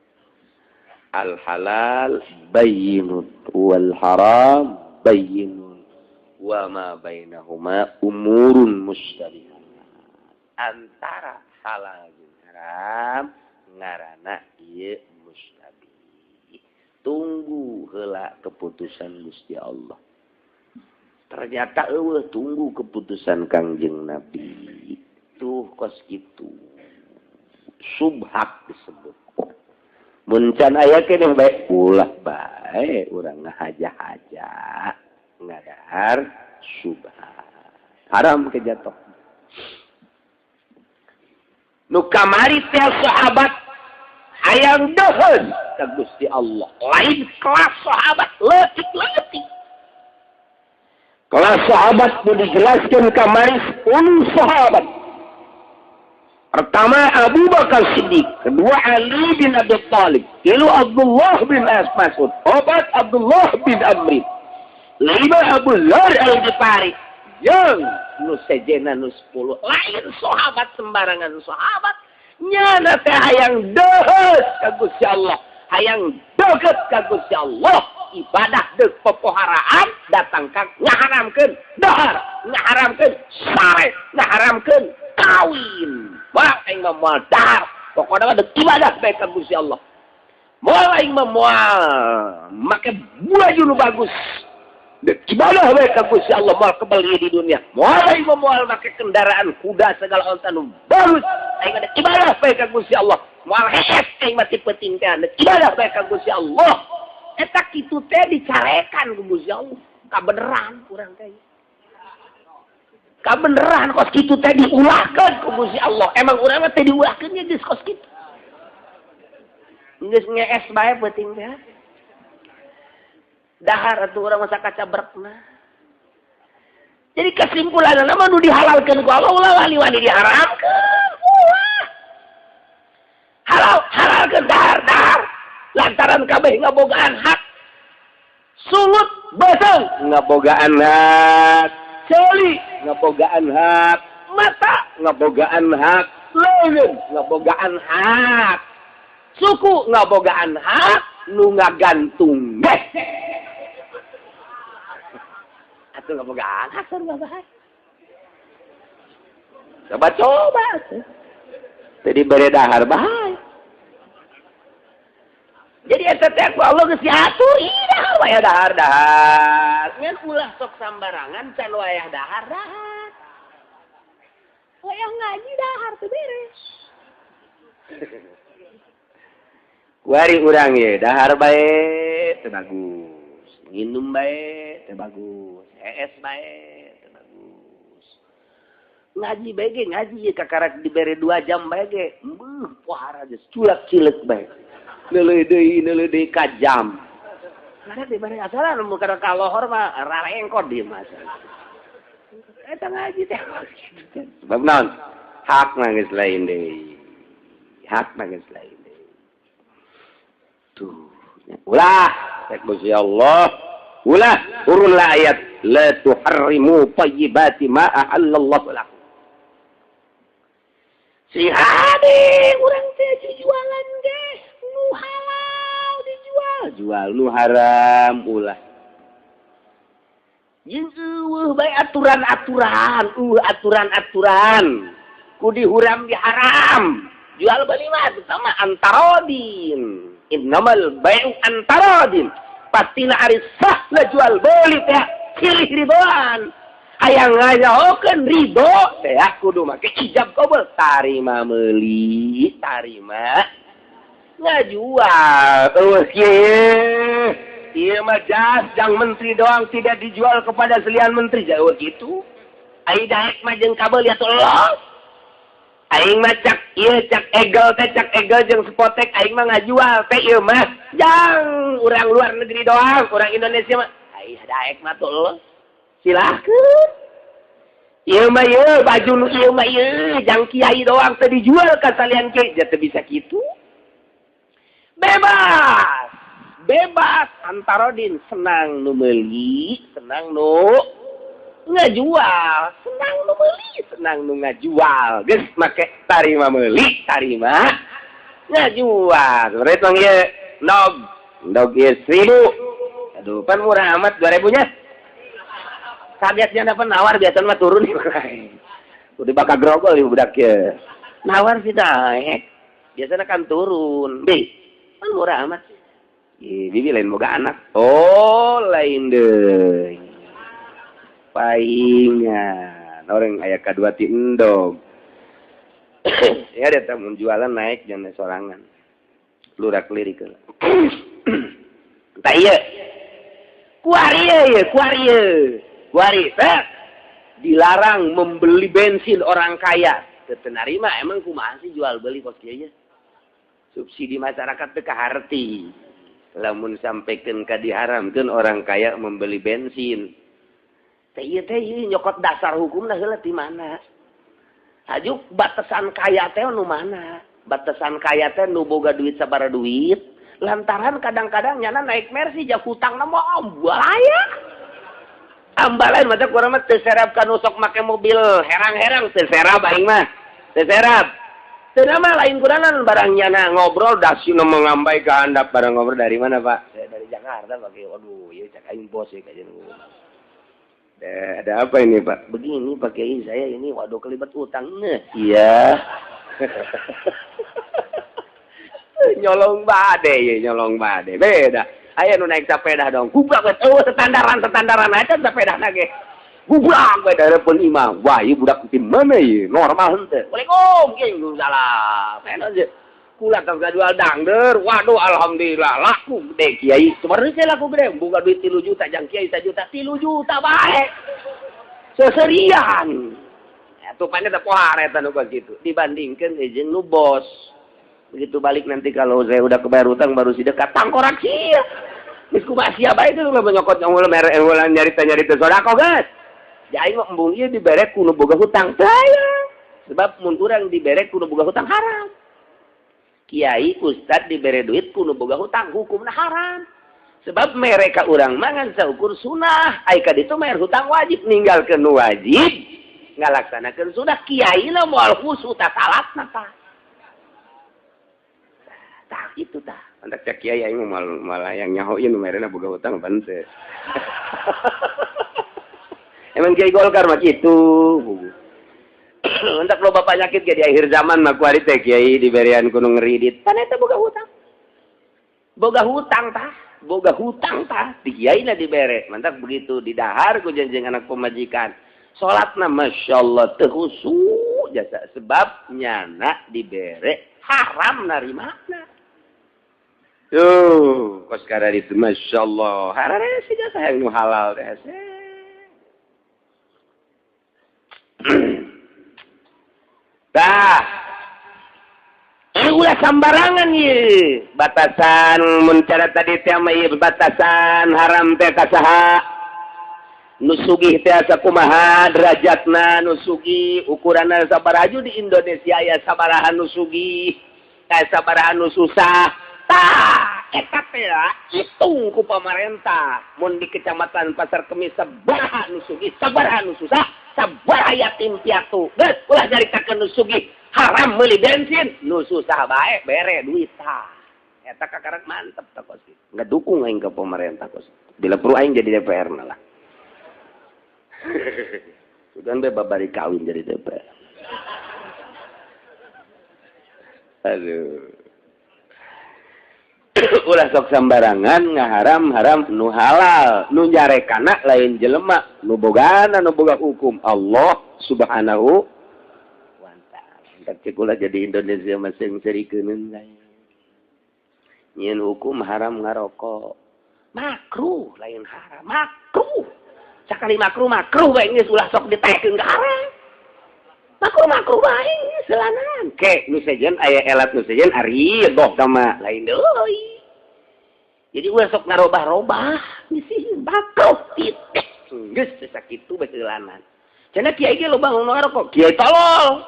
Al halal bayyinun wal haram bayyinun wa ma bainahuma umurun musytabihat. Antara halal jeung haram ngaranna ieu mustabih, tunggu heula keputusan Gusti Allah. Ternyata eueuh tunggu keputusan Kangjeng Nabi. Tuh kos kitu subhat disebut. Mun can aya keneh bae, ulah bae urang ngahaja-haja ngadahar subhat, haram kejatuh. Nu kamari teh sahabat hayang deuheun ka Gusti Allah, lain kelas sahabat leutik-leutik. Kelas sahabat nu dijelaskeun kamari 10 sahabat. Pertama Abu Bakar Siddiq, kedua Ali bin Abi Thalib, tilu Abdullah bin Mas'ud, opat Abdullah bin Amri, lima Abu Dzar Al-Ghifari, jeung nu sejena nu 10. Lain sahabat sembarangan sahabat, nyana teh hayang deuheut ka Gusti Allah, hayang deukeut ka Gusti Allah, ibadah deuk popoharaan datang ka ngaharamkeun dahar, ngaharamkeun sare, ngaharamkeun kawin. Wah, aing mah moal dahar, pokokna mah deuk ibadah bae ka Gusti Allah. Moal aing mah moal make baju nu bagus, deuk ibadah bae ka Gusti Allah, moal kebel di dunia. Moal aing mah moal make kendaraan kuda segala onta nu bagus, aing mah deuk ibadah bae ka Gusti Allah. Moal hees aing mah ti peuting teh, deuk ibadah bae ka Gusti Allah. Eta kitu teh dicarekan ku Gusti Allah, kabeneran urang teh. Kabeneran kos kitu teh diulahkeun ku Gusti Allah. Emang urang mah teh diulahkeun nya geus kos kitu. Geus ngees bae peuting teh. Dahar atuh urang masa kacabrekna. Jadi kesimpulanna mah nu dihalalkeun ku Allah ulah wani-wani diharamkeun. Ulah. Halal halalkeun dahar dahar. Lantaran kabeh ngabogaan hak. Sulut beuteung ngabogaan hak. Ceuli ngabogaan hak, mata ngabogaan hak, leungeun ngabogaan hak, suku ngabogaan hak, nu ngagantung ge. Atuh ngabogaan hak sarua bae. Coba-coba atuh. Teu dibere dahar bae. Jadi eta teh ku Allah geus diatur, ih dahar wayah dahar dahar. Ngan ulah sok sambarangan can wayah dahar dahar. Wayah ngaji dahar teu beres. Kuari urang ye dahar bae teu bagus, nginum bae teu bagus, hees bae teu bagus. Ngaji bae ge ngaji ye kakarak dibere 2 jam bae ge, beuh pohara geus culak-cileuk bae. Neuleuh deui ka jam. Karena diberi asalan bukan kalohor mah rarengkot di masa. Eta ngaji teh sebab naon? Hak nangis lain deui. Hak nangis lain deui. Tuh. Ulah, cek Gusti Allah. Ulah, turunlah ayat la tuharrimu thayyibati ma ahallallahu lakum. Si hade urang teh jualan ge nu halal dijual, jual nu haram ulah. Jeung eueuh bae aturan-aturan, aturan-aturan. Ku dihuram diharam. Jual beli mah sama antarodin. Innamal bai'u antarodin. Pastina ari sah lah jual beli teh silih ridoan. Hayang ngajahokeun ridho teh kudu make ijab kabul tarima meuli, tarima ngajual. Eueuh kieu. Ieu mah jas jang menteri doang tidak dijual kepada selian menteri. Jauh gitu. Ai daek mah jeung kabel ya los. Aing mah cak ieu cak egel teh cak egel jeung spotek aing mah ngajual teh ieu mah jang urang luar negeri doang, urang Indonesia mah ai daek mah tuh los. Silahkeun. Ieu mah ieu baju nu ieu mah ieu jang kiai doang teh dijual ka salian kiai, teu bisa kitu. Bebas. Bebas antarodin senang nu meuli, senang nu ngajual, senang nu meuli, senang nu ngajual. Geus make tarima meuli, tarima ngajual. Sebenarnya tong ieu ndog, ndog ieu 1000. Aduh, pan murah amat 2000 nya. Kagetnya dapat nawar biasa mah turun. Udah bakal grogol ieu budak ieu. Nawar sih naik. Biasanya kan turun. Bi, pan murah amat. Ih, bibi lain boga anak. Oh, lain deui. Paingan. Orang aya kadua ti endog. Ya dia teh mun jualan naik jangan sorangan. Lurak lirik heula. Tah ieu. Kuari ieu, kuari ieu. Kuari teh dilarang membeli bensin orang kaya. Teu narima emang kumaha sih jual beli kos kieu nya? Subsidi masyarakat teu kaharti. Lamun sampaikan ka diharamkeun orang kaya membeli bensin. Teh ieu teh ieu nyokot dasar hukumna heula ti mana? Hajuk batasan kaya teh nu mana? Batasan kaya teh nu boga duit sabaraha duit? Lantaran kadang-kadang nyana naik Mercy ja hutangna mah ambalaya. Ambalain mata kurang mah teu serap ka nu sok make mobil herang-herang teu serap aing mah. Teu serap. Teu mah lain kuranan barang nyana ngobrol dasina mengambai ke handap barang ngobrol dari mana Pak? Saya dari Jakarta Pak. Waduh, ieu cak aing bos ya kajian. Ada apa ini Pak? Begini Pak Kiai, saya ini waduh kelibat utang. Iya. Nyolong bade ya, nyolong bade. Beda. Aya nu naik sepeda dong. Gublak we eueuh standaran aja sepeda ge. Gublak we dareupeun imam. Wah, ieu budak ti mana ieu? Normal henteu. Waalaikum, kieu salah. Peno aja. Kula tong jual dangder. Waduh, alhamdulillah laku gede kiai. Sebenarnya saya laku gede, boga duit 3 juta jang kiai 1 juta, 3 juta bae. Seserian. Ya tupane teh pohar eta nu kitu. Dibandingkeun jeung nu bos. Begitu balik nanti kalau saya udah kebayar utang baru si dekat tangkorak sia. Geus kumaha sia bae teh ulah nyokot ulah mere ulah nyarita-nyarita sedekah geus. Aing mah embung ieu dibere ku nu boga hutang. Teu. Sebab mun urang dibere ku nu boga hutang haram. Kiai ustad dibere duit ku nu boga hutang hukumna haram. Sebab mereka urang mangan saukur sunah, ai ka ditu bayar hutang wajib ninggalkeun nu wajib, ngalaksanakeun sunah kiai na moal khusyuk ta salatna tah. Tah kitu tah. Mantak cak kiai aing moal yang nyaho ieu nu merena boga hutang pan teu. Emang kiai Golkar mah kitu. Entak loba penyakit ge di akhir zaman mah kuari teh kiai diberian ku nu ngeridit. Pan eta boga hutang. Boga hutang tah, boga hutang tah di kiai na dibere. Mantak begitu didahar ku janjeng anak pemajikan. Salatna masyaallah teu khusyuk jasa sebab nyana dibere haram narimana. Tuh, kos kada ditu masyaallah. Harare sih jasa yang nu halal teh. Dah. Ieu ulah sambarangan ieu. Batasan mun cara tadi teh mah ieu batasan haram teh ka saha? Nu sugih teh sakumaha derajatna nu sugih, ukuranna sabaraha di Indonesia aya sabaraha nu sugih, aya sabaraha nu susah. Tah, eta teh hitung ku pamarentah. Mun di Kecamatan Pasar Kemis sabaraha nu sugih, sabaraha nu susah, sabaraha yatim piatu. Geus ulah nyaritakeun nu sugih haram meuli bensin, nu susah bae bere duit tah. Eta kakarak mantep tah kos. Ngedukung aing ka pemerintah kos. Bila perlu aing jadi DPR na lah. Sugan be babari kawin jadi DPR. Aduh. Ulah sok sambarangan ngaharam-haram nu halal, nu nyarekana lain jelema, nu bogana nu boga hukum Allah Subhanahu wa ta'ala. Cek ulah jadi Indonesia masing serikeun lain. Nyieun hukum haram ngarokok. Makruh lain haram, makruh. Sakali makruh makruh bae geus ulah sok ditekeun ka haram. Makruh makruh bae selanan. Ke nu sejen aya elat nu sejen ari doh sama lain deui. Jadi ulah sok ngarobah-robah bisi makruh titik. Geus sakitu bae selanan. Cenah kiai ge loba nu ngarokok, kiai tolol.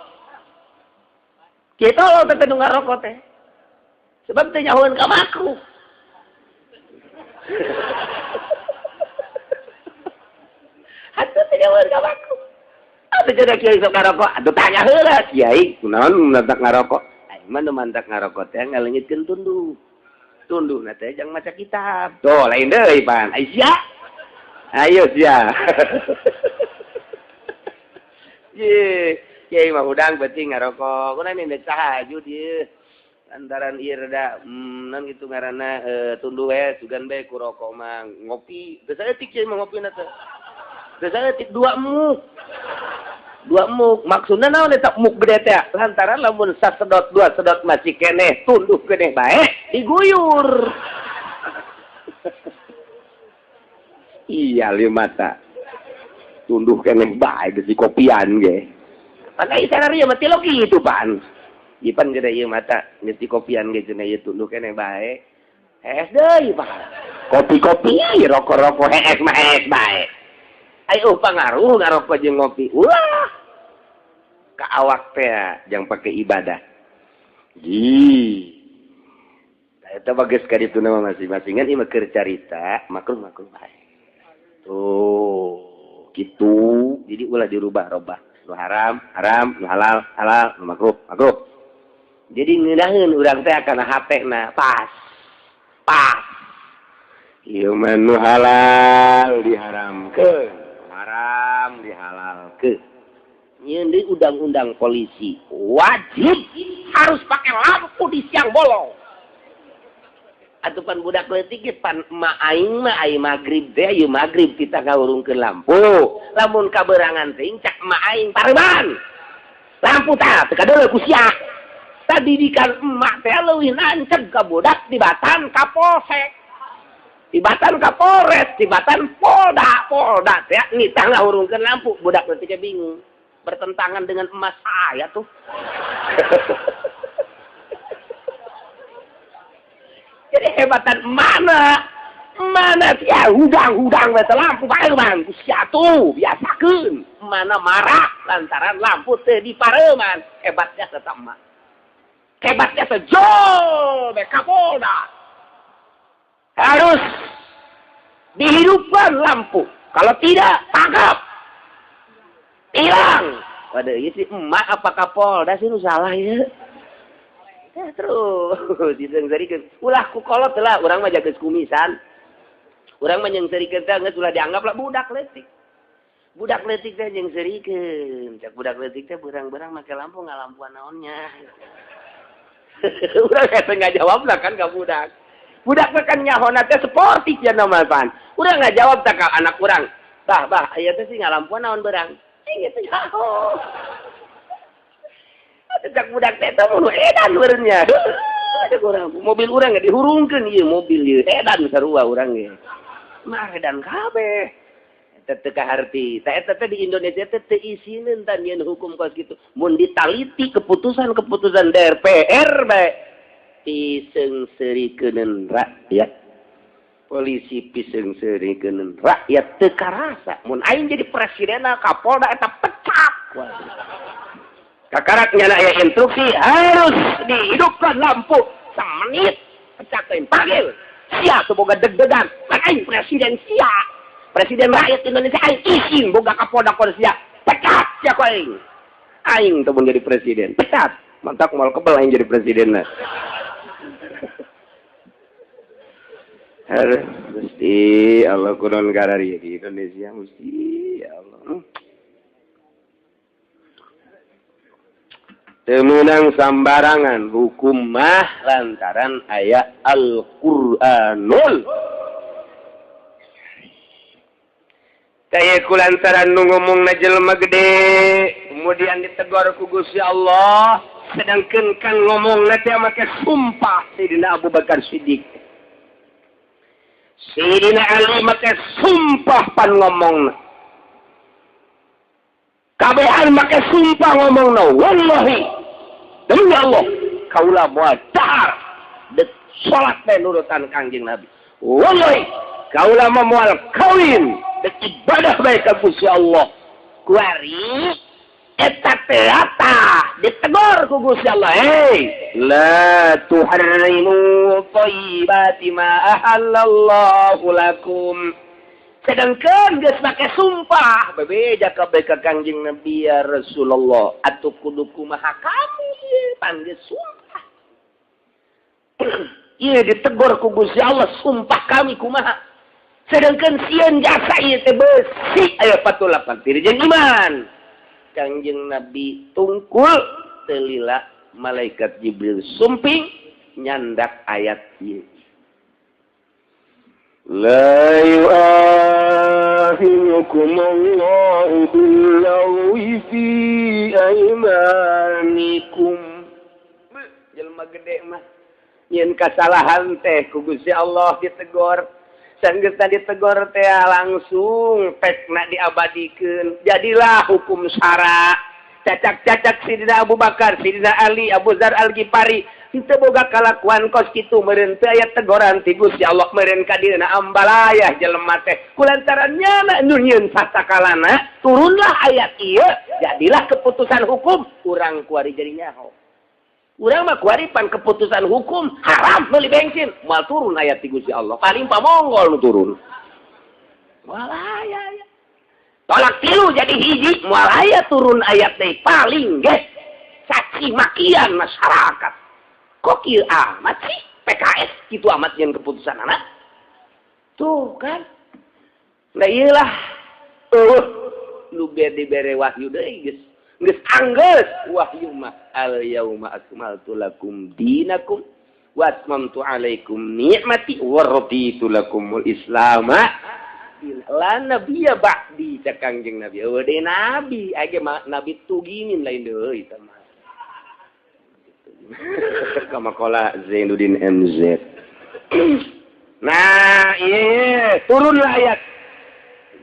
Kiai tolol teh nu ngarokok teh. Sebab teh nyahoeun ka makruh. Atuh teh nyahoeun ka makruh. Atuh cenah kiai sok ngarokok, atuh tanya heula kiai, kunaon mantak ngarokok? Aing mah nu mantak ngarokok teh ngaleungitkeun tunduh. Tunduhna teh jang maca kitab. Tuh lain deui pan. Ai sia. Ayo sia. Ye, kiai mah hudang beuting ngarokok. Kunaon ini saha dieu? Lantaran ieu rada non gitu ngaranna tunduh we sugan bae ku rokok mah ngopi. Geus saeutik kiai mah ngopina teh. Geus saeutik dua muk. Dua muk maksudna naon eta muk gede teh? Lantaran lamun sasedot dua sedot masih keneh tunduh keneh bae diguyur. Iya lieu mata. Tunduh keneh bae geus dikopian ge. Pan ai sararea mah tilok kitu pan. Ipan gede ieu mata geus dikopian ge cenah ieu tunduh keneh bae. Hees deui pan. Kopi-kopi rokok-rokok hees mah hees bae. Ayo pangaruh ngarokok jeung ngopi. Ulah. Ka awak teh jang pake ibadah. Ji. Eta bagus ka ditu mah masing-masingan ieu mah keur carita makruh-makruh bae. Tuh, gitu. Jadi ulah dirubah-robah. Nu haram, haram, nu halal, halal, nu makruh, makruh. Jadi ngeunaheun urang teh kana hatena pas. Pas. Ieu mah nu halal diharamkeun, haram dihalalkeun. Nyeun deui undang-undang polisi wajib harus pakai lampu di siang bolong. Atuh pan budak leutik ge pan emak aing mah ai magrib teh ieu magrib kita ngahurungkeun lampu. Lamun kaberangan teh cak emak aing pareban. Lampu tah teu kadeuleu ku sia. Tadidikan emak teh leuwih nanceg ka budak dibatan ka polsek. Tibatan ka Polres, tibatan Polda, Polda teh nitah ngahurungkeun lampu, budak leutik ge bingung. Bertentangan dengan emas saya tuh. Jadi hebatan mana? Mana sia hudang-hudang we lampu pareuman ku sia tuh biasakeun. Mana marah lantaran lampu teu dipareuman. Hebatnya tetap emak. Hebatnya sejol be ka Polda. Harus dihidupkan lampu. Kalau tidak, tangkap. Hilang. Waduh, ieu si emak apa Kapolda sih nu salah ieu? Ya terus diseungseurikeun. Ulah ku kolot lah, urang mah jageus kumisan. Urang mah nyeungseurikeun teh geus ulah dianggap lah budak leutik. Budak leutik teh nyeungseurikeun. Cak budak leutik teh berang-berang make lampu ngalampuan naonnya. Urang teh enggak jawab lah kan ka budak. Budak mah kan nyahona teh sportif ya nama pan. Urang enggak jawab tak ka anak urang. Bah, bah, aya teh sih ngalampuan naon berang. Gitu nyaho. Atuh cak budak teh teh nu edan beureunnya. Ada urang mobil urang ge dihurungkeun ieu mobil ieu edan sarua urang ge. Mah edan kabeh. Eta teu kaharti. Ta eta teh di Indonesia teh teu isineun tan nyeun hukum kos kitu. Mun ditaliti keputusan-keputusan DPR bae piseungseurikeun rakyat. Polisi piseungseurikeun rakyat teu karasa. Mun aing jadi presiden Kapolda eta pecat. Kakarak nyana aya instruksi harus dihidupkan lampu samenit pecat aing panggil. Sia teu boga deg-degan. Kan aing presiden sia. Presiden rakyat Indonesia aing isin boga Kapolda sia. Pecat sia ku aing. Aing teu mun jadi presiden. Pecat. Mantak moal kebel aing jadi presiden. Harus mesti Allah kunon karari di Indonesia mesti ya Allah. Teu meunang sambarangan hukum mah lantaran aya Al-Qur'anul. Kaya ku lantaran nu ngomongna jelema gede kemudian ditegor ku Gusti Allah, sedangkan kan ngomongna teh make sumpah Sayyidina Abu Bakar Siddiq. Sayyidina Ali make sumpah pan ngomongna. Kabehan make sumpah ngomongna, wallahi demi Allah kaula moal dahar dek salat teh nurutan Kangjeng Nabi. Wallahi kaula mah moal kawin dek ibadah bae ka Gusti Allah. Kuari eta teh ditegor ku Gusti Allah, hei la tuharrimu thayyibati ma ahallallahu lakum. Sedangkan geus make sumpah bebeja kabeh ka Kangjeng Nabi ya Rasulullah atuh kudu kumaha kami ieu pan geus sumpah. Ieu ditegor ku Gusti Allah sumpah kami kumaha. Sedangkan sieun jasa ieu teh beusi aya 48 jeung iman. Kangjeng Nabi tungkul telila malaikat Jibril sumping nyandak ayat ieu. La yu'akhidukum Allahu bil-lagwi fi aymanikum. Jelema gede mah nyeun kasalahan teh ku Gusti Allah ditegor. Sanggeus ditegor teh langsung pekna diabadikeun. Jadilah hukum syara. Cacak-cacak Sidina Abu Bakar, Sidina Ali, Abu Dzar Al-Ghifari henteu boga kalakuan kos kitu meureun teu aya tegoran ti Gusti Allah meureun ka dieuna ambalayah jelema teh. Kulantaran nyana nu nyieun sasakalana turunlah ayat ieu jadilah keputusan hukum urang kuari jadi nyaho. Urang mah kuari pan keputusan hukum haram meuli bensin moal turun ayat ti Gusti Allah paling pamonggol nu turun. Moal aya ya. Tolak tilu jadi hiji moal aya turun ayat teh paling geus caci makian masyarakat. Kok kieu amat sih PKS kitu amat nyeun keputusan anak tuh kan. Nah iyalah nu dibere wahyu deui geus geus anggeus wahyu mah al yauma akmaltu lakum dinakum wa atmamtu alaikum ni'mati wa raditu lakumul islama la nabiyya ba'di cak Kangjeng Nabi. Eueuh deui nabi age mah nabi tugingin lain deui eta mah. Kama kola Zainuddin MZ. Nah, iya, turunlah ayat.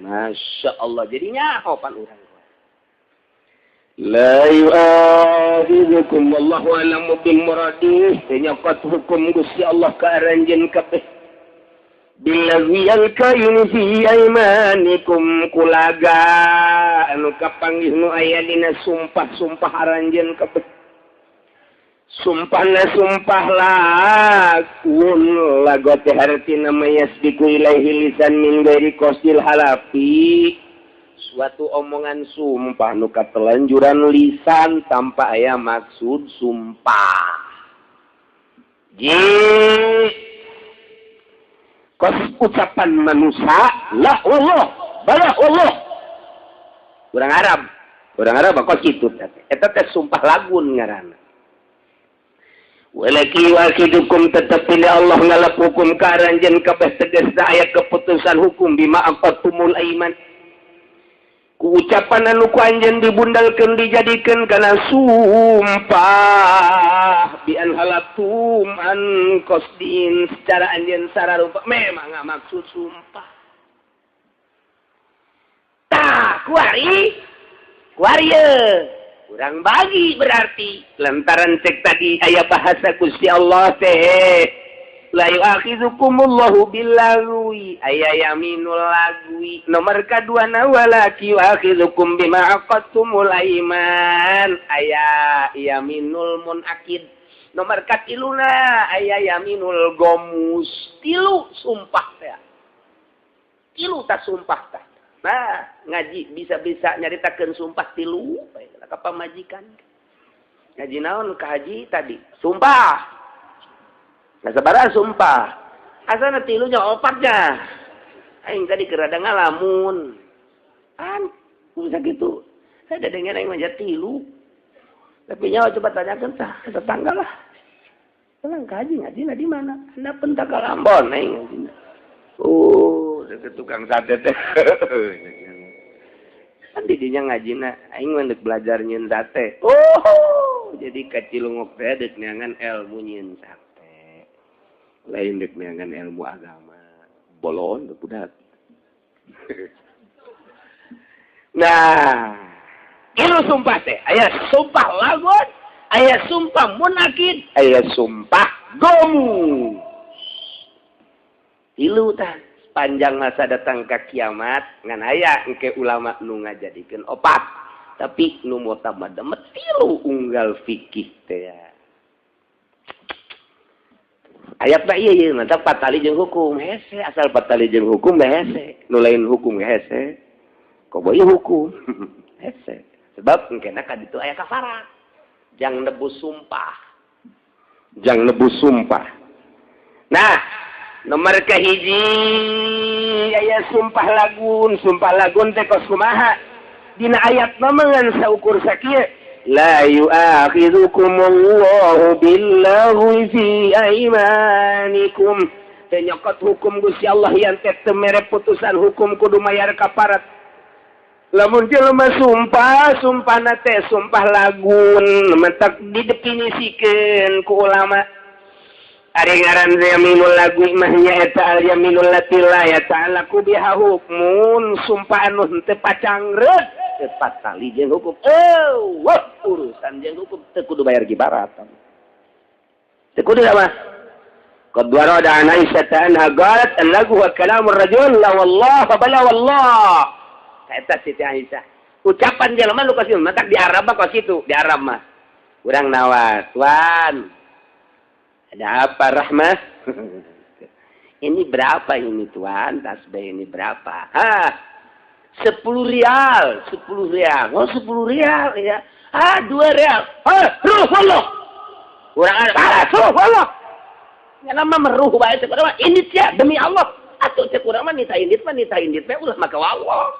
Masya Allah, jadinya nyaho pan urang. La yu'akhidhukum wallahu a'lamu bil muradih. Nyokot hukum Gusti Allah ka aranjeun kabeh. Billazi alkayin fi aymanikum kulaga anu kapanggih nu aya dina sumpah-sumpah aranjeun kabeh. Sumpahna sumpah lakun lago teh hartina mayasbiku ilaihi lisan min ghairi qasdil halafi. Suatu omongan sumpah nu katelanjuran lisan tanpa aya maksud sumpah. Ji kos ucapan manusia la Allah bala Allah. Urang Arab kos kitu teh. Eta teh sumpah lagun ngaranna. Walaki wakidukum tetapi Allah ngalap hukum ka aranjeun kabeh tegasna aya keputusan hukum bima aqatumul aiman. Ku ucapan anu ku anjeun dibundalkeun dijadikeun kana sumpah bi an halatum an qasdin secara anjeun sararupa memang maksud sumpah. Kuari kuari kurang bagi berarti lantaran cek tadi aya bahasa Gusti Allah teh la yu'akhidzukumullahu billagwi aya yaminul lagwi nomor kadua na walaki yu'akhidzukum bima aqadtumul aiman aya yaminul munakid nomor katiluna aya yaminul gomus tilu sumpah teh tilu ta sumpah tah. Nah ngaji bisa-bisa nyaritakeun sumpah tilu ka pamajikan ngaji naon ka haji tadi sumpah. Nah, sabaraha sumpah asana tilunya opatnya aing tadi keur rada ngalamun an bisa gitu saya dengar aing mah tilu tapi nyawa coba tanyakan tah tetangga lah tenang kaji ngaji di mana anda pentak Ambon aing ngaji oh deket tukang sate teh kan didinya ngajina aing mah deuk belajar nyieun sate oh jadi ka Cilungok teh deuk neangan ilmu nyieun sate lain dek neangan ilmu agama bolon budak. Nah ilu sumpah teh aya sumpah lagon aya sumpah munakid aya sumpah gomu ilu tah sepanjang masa datang ke kiamat ngan aya engke ulama nu ngajadikeun opat tapi nu mutamad tilu unggal fikih teh ayat mah iya mantap patali jeung hukum hese asal patali jeung hukum mah hese nu lain hukum hese koboy hukum hese sebab engkena ka ditu aya kafarat jang nebus sumpah jang nebus sumpah. Nah nomor kahiji aya sumpah lagun teh kos kumaha dina ayat mah ngan saukur sakieu la yu'akhidzukumullahu billaghwi fi aimanikum teu nyokot hukum Gusti Allah yang teh teu mere putusan hukum kudu mayar kafarat lamun jelema sumpah sumpahna teh sumpah lagun mentak didefinisikeun ku ulama ari ngaran yaminul lagwi mah nyaeta al yaminul lati la yata'allaqu biha hukmun sumpah anu henteu pacangreut tepat tali jeung hukum wah urusan jeung hukum teu kudu bayar kibaratan teu kudu mah qad warada an Aisyah anha qalat al-lagwu wa kalamur rajul la wallah fa bala wallah eta Siti Aisyah ucapan jelema nu kos matak di Arab mah kos kitu di Arab mah urang nawas tuan ada apa rahmah ini berapa ini tuan tasbih ini berapa ha 10 rial, 10 rial. Oh, 10 rial ya. Ah, 2 rial. Ah, ruh Allah. Urang ada, ruh Allah. Nya mah meruh bae teh urang mah indit sia demi Allah. Atuh teh urang mah nita indit bae ulah maka Allah.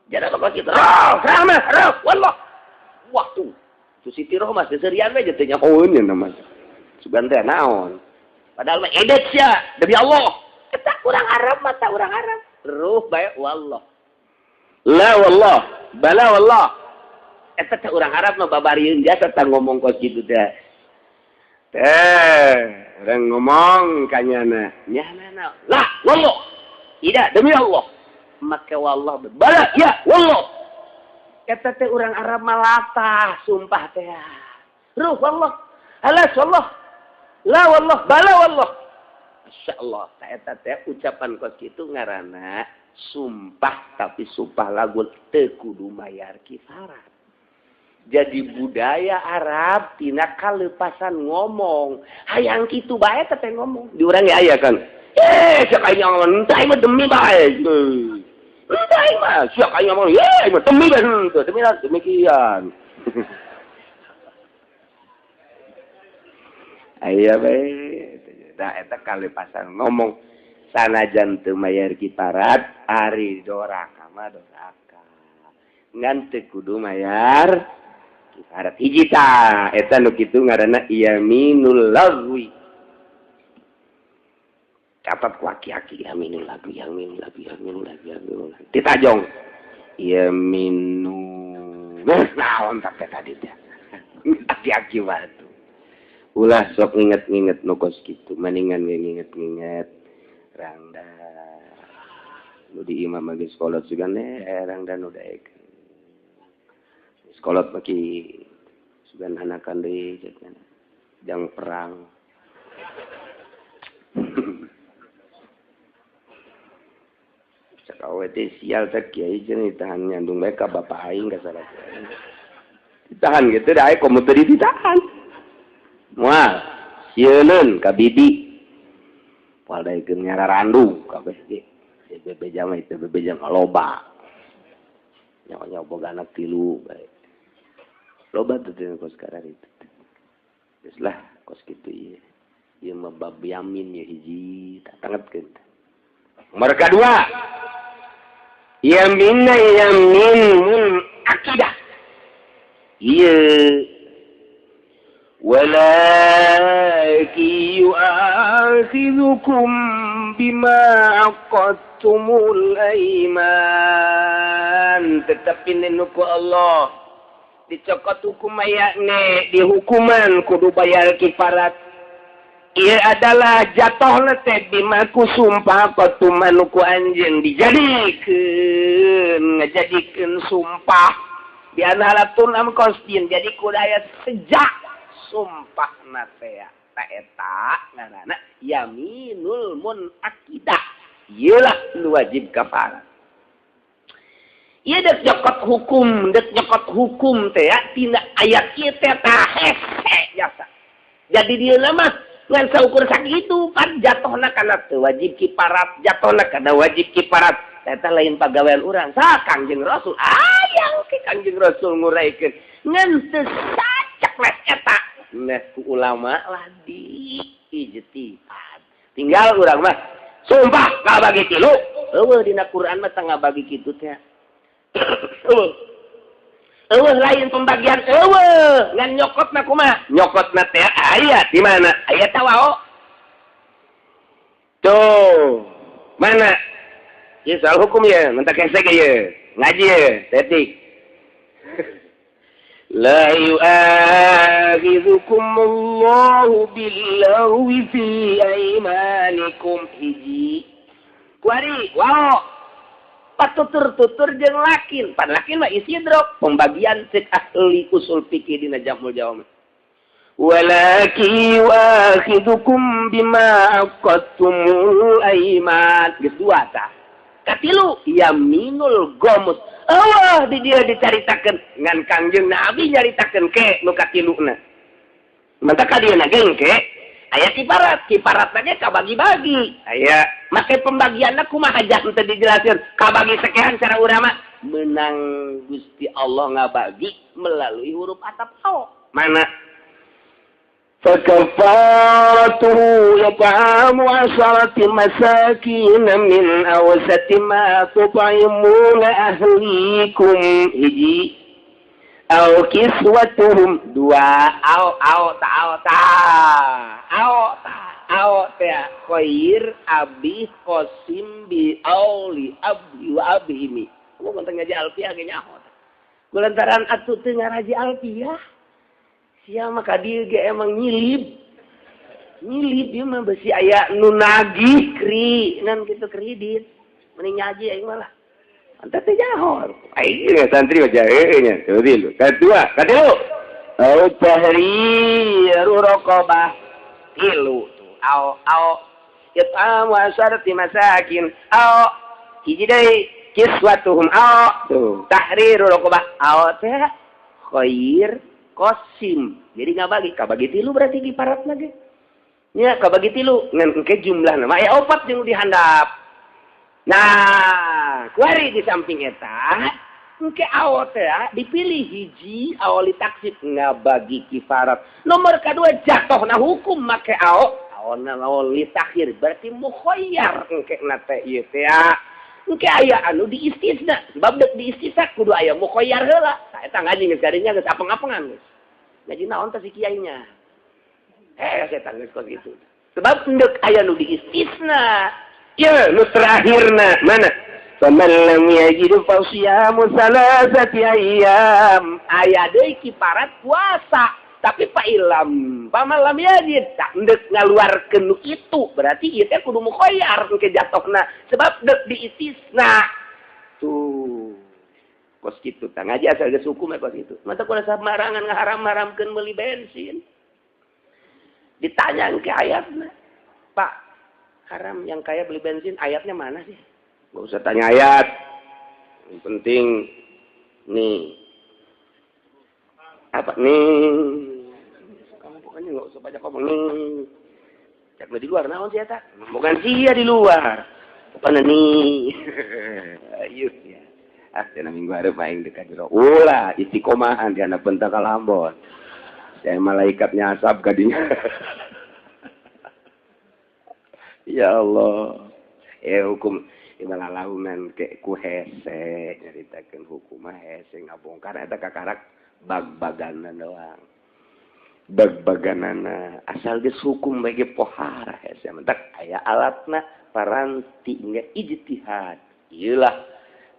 Jadi kok kitu. Ruh, rahmah, ruh Allah. Wah tuh. Tu Siti Rohmah seserian we teh nyahoeun nya mah. Sugan teh naon. Padahal mah indit sia demi Allah. Eta urang Arab mah ta urang Arab. Ruh bae wallah. La wallah, bala wallah. Eta teh urang Arab mah babarieun jasa tah ngomong kos kitu teh. Teh, urang ngomong ka nyana. Nyana la wallah. Tidak demi Allah. Make wallah bala ya wallah. Eta teh urang Arab mah latah sumpah teh. Ruh wallah. Alas wallah. La wallah, bala wallah. Masyaallah, ta eta teh ucapan kos kitu ngaranna sumpah tapi sumpah lagun teu kudu mayar kifarat. Jadi budaya Arab tina kalepasan ngomong hayang kitu bae teh ngomong di urang ge aya kan eh sia aing ngomong henteu aing mah demi bae henteu aing mah sia aing ngomong ye aing mah demi bae henteu demi demikian aya bae da eta kalepasan ngomong sanajan teu mayar kiparat ari doraka mah doraka ngan teu kudu mayar kiparat hiji tah eta nu kitu ngaranna yaminul lagwi catat ku aki-aki yaminul lagwi yaminul lagwi yaminul lagwi yaminul lagwi ditajong yaminul naon tah tadi teh aki-aki batu ulah sok nginget-nginget nu kos kitu maningan nginget-nginget rangda Nu di imam lagi sekolah juga erang dan udah sekolah pagi sugan anakan deui jang perang. Cak awe teh sial teh kiai jeung ditahan nyandung bae ka bapak aing ka salah. Ditahan gitu da aya komo teu ditahan. Moal sieun ka bibi. Moal daekeun nyararandung kabeh ge. Bebeja mah itu bebeja mah loba. Nyawa-nyawa boga anak tilu bae. Loba teh teh kos karar itu. Geus lah kos kitu ieu. Ieu mah bab yamin ya hiji tak tangetkeun. Mereka dua yaminna yamin akidah. Iya walakin yu'akhidhukum bima aqadtumul aiman. Tetapi nenuku Allah dicokot hukum ayakne dihukuman kudu bayar kifarat. Ia adalah jatuh teh bimaku sumpah qatumanuku anjeun dijadikeun ngajadikeun sumpah bi analatun am qasdin jadi kudaya sejak sumpah na teh ta eta ngaranna yaminul munaqidah ieu lah nu wajib kafarat. Ieu dek nyokot hukum teh tina ayat ieu teh tah hese jasa. Jadi dia mah ngan saukur sakitu pan jatuhna kana teu wajib kiparat, jatuhna kana wajib kiparat. Eta lain pagawean urang. Sa Kangjeng Rasul ayang ke Kangjeng Rasul nguraikeun ngan teu sacekles eta. Nah ku ulama lah di ijtihad. Tinggal urang mah sumpah ngabagi tilu. Eueuh dina Quran mah teu ngabagi kitu teh. Eueuh. Eueuh lain pembagian eueuh ngan nyokotna kumaha? Nyokotna teh aya di mana? Aya tawao. Tuh, mana? Ieu soal hukum ya, mentak hese ge ye. Ngaji ye, tetik. La yu'akhidhukumullahu billaghwi fi aymanikum hiji. Kuari, wao. Patutur-tutur jeung lakin, pan lakin mah isidrok pembagian cek ahli usul fikih dina Jamul Jawami. Walakin yu'akhidhukum bima aqadtumul aiman. Geus dua tah. Katilu yaminul gomus. Eueuh di dieu dicaritakeun ngan Kangjeng Nabi nyaritakeun ke nu katiluna. Mantap ka dieu ge engke aya kiparat, kiparatna ge kabagi-bagi. Aya make pembagianna kumaha jang teu dijelaskeun, kabagi sekian cara urang mah menang Gusti Allah ngabagi melalui huruf atap ao. Mana? Fakafaratuhu yat'amu 'asharati masakin min awsati ma tut'imuna ahlikum hiji au kiswatuhum dua au au ta au ta au ta au ta khair abi qasim bi auli abdi wa abhimi. Kamu konten ngaji alfiah ge nyaho. Kulantaran atuh teu ngaraji alfiah. Sia mah ka dieu ge emang nyilib. Nyilib ieu mah besi aya nu nagih kri nan kitu kredit. Mending ngaji aing mah lah. Anta teh nyaho. Aing santri mah jahe nya. Tuh tilu. Kadua, katilu. Au tahriru raqabah. Tilu tuh. Au au yat'amu asharati masakin. Au hiji deui kiswatuhum au tuh tahriru raqabah. Au teh khair qasim. Jadi ngabagi, kabagi tilu berarti kiparat lagi. Nya kabagi tilu ngan engke jumlahna mah aya opat jeung dihandap. Nah, kuari di samping eta engke awo teh dipilih hiji awali taksib ngabagi kifarat. Nomor kedua jatuhna hukum make awo, awona awali takhir berarti mukhayyar engke na teh ieu teh. Engke aya anu diistisna, sebab deuk diistisna kudu aya mukhayyar heula. Tah eta ngaji geus kadinya geus apeng-apengan geus. Ngaji naon teh si kiainya. Setan geus kos kitu. Sebab endek aya nu diistisna. Ya, nu terakhirna mana? Faman lam yajid fa siyamu salasati ayyam. Aya deui kiparat puasa. Tapi Pak Ilham, pamalam yajid tak ndek ngaluarkeun nu kitu, berarti ieu teh kudu mukhoyar ke jatohna sebab dek diistisna. Tuh. Kos kitu tah ngaji asal geus hukum kos kitu. Mata kudu samarangan ngaharam-haramkeun meuli bensin. Ditanya ke ayatna. Pak, haram yang kaya beli bensin ayatnya mana sih? Gak usah tanya ayat. Yang penting nih. Apa nih? Kamu pokoknya nggak usah banyak ngomong nih. Cek di luar naon sih eta? Bukan sia di luar. Bukan nih. Ayo ya. Ah, cenah minggu hareup aing dekat jero. Ulah istiqomahan di anak pentak kalambon. Saya malaikatnya asap kadinya. Ya Allah. Hukum ibalalaunan ke ku hese nyaritakeun hukum mah hese ngabongkar eta kakarak bag-baganan doang. Bag-baganana asal geus hukum bae ge pohara hese mentak aya alatna paranti hingga ijtihad. Ieu lah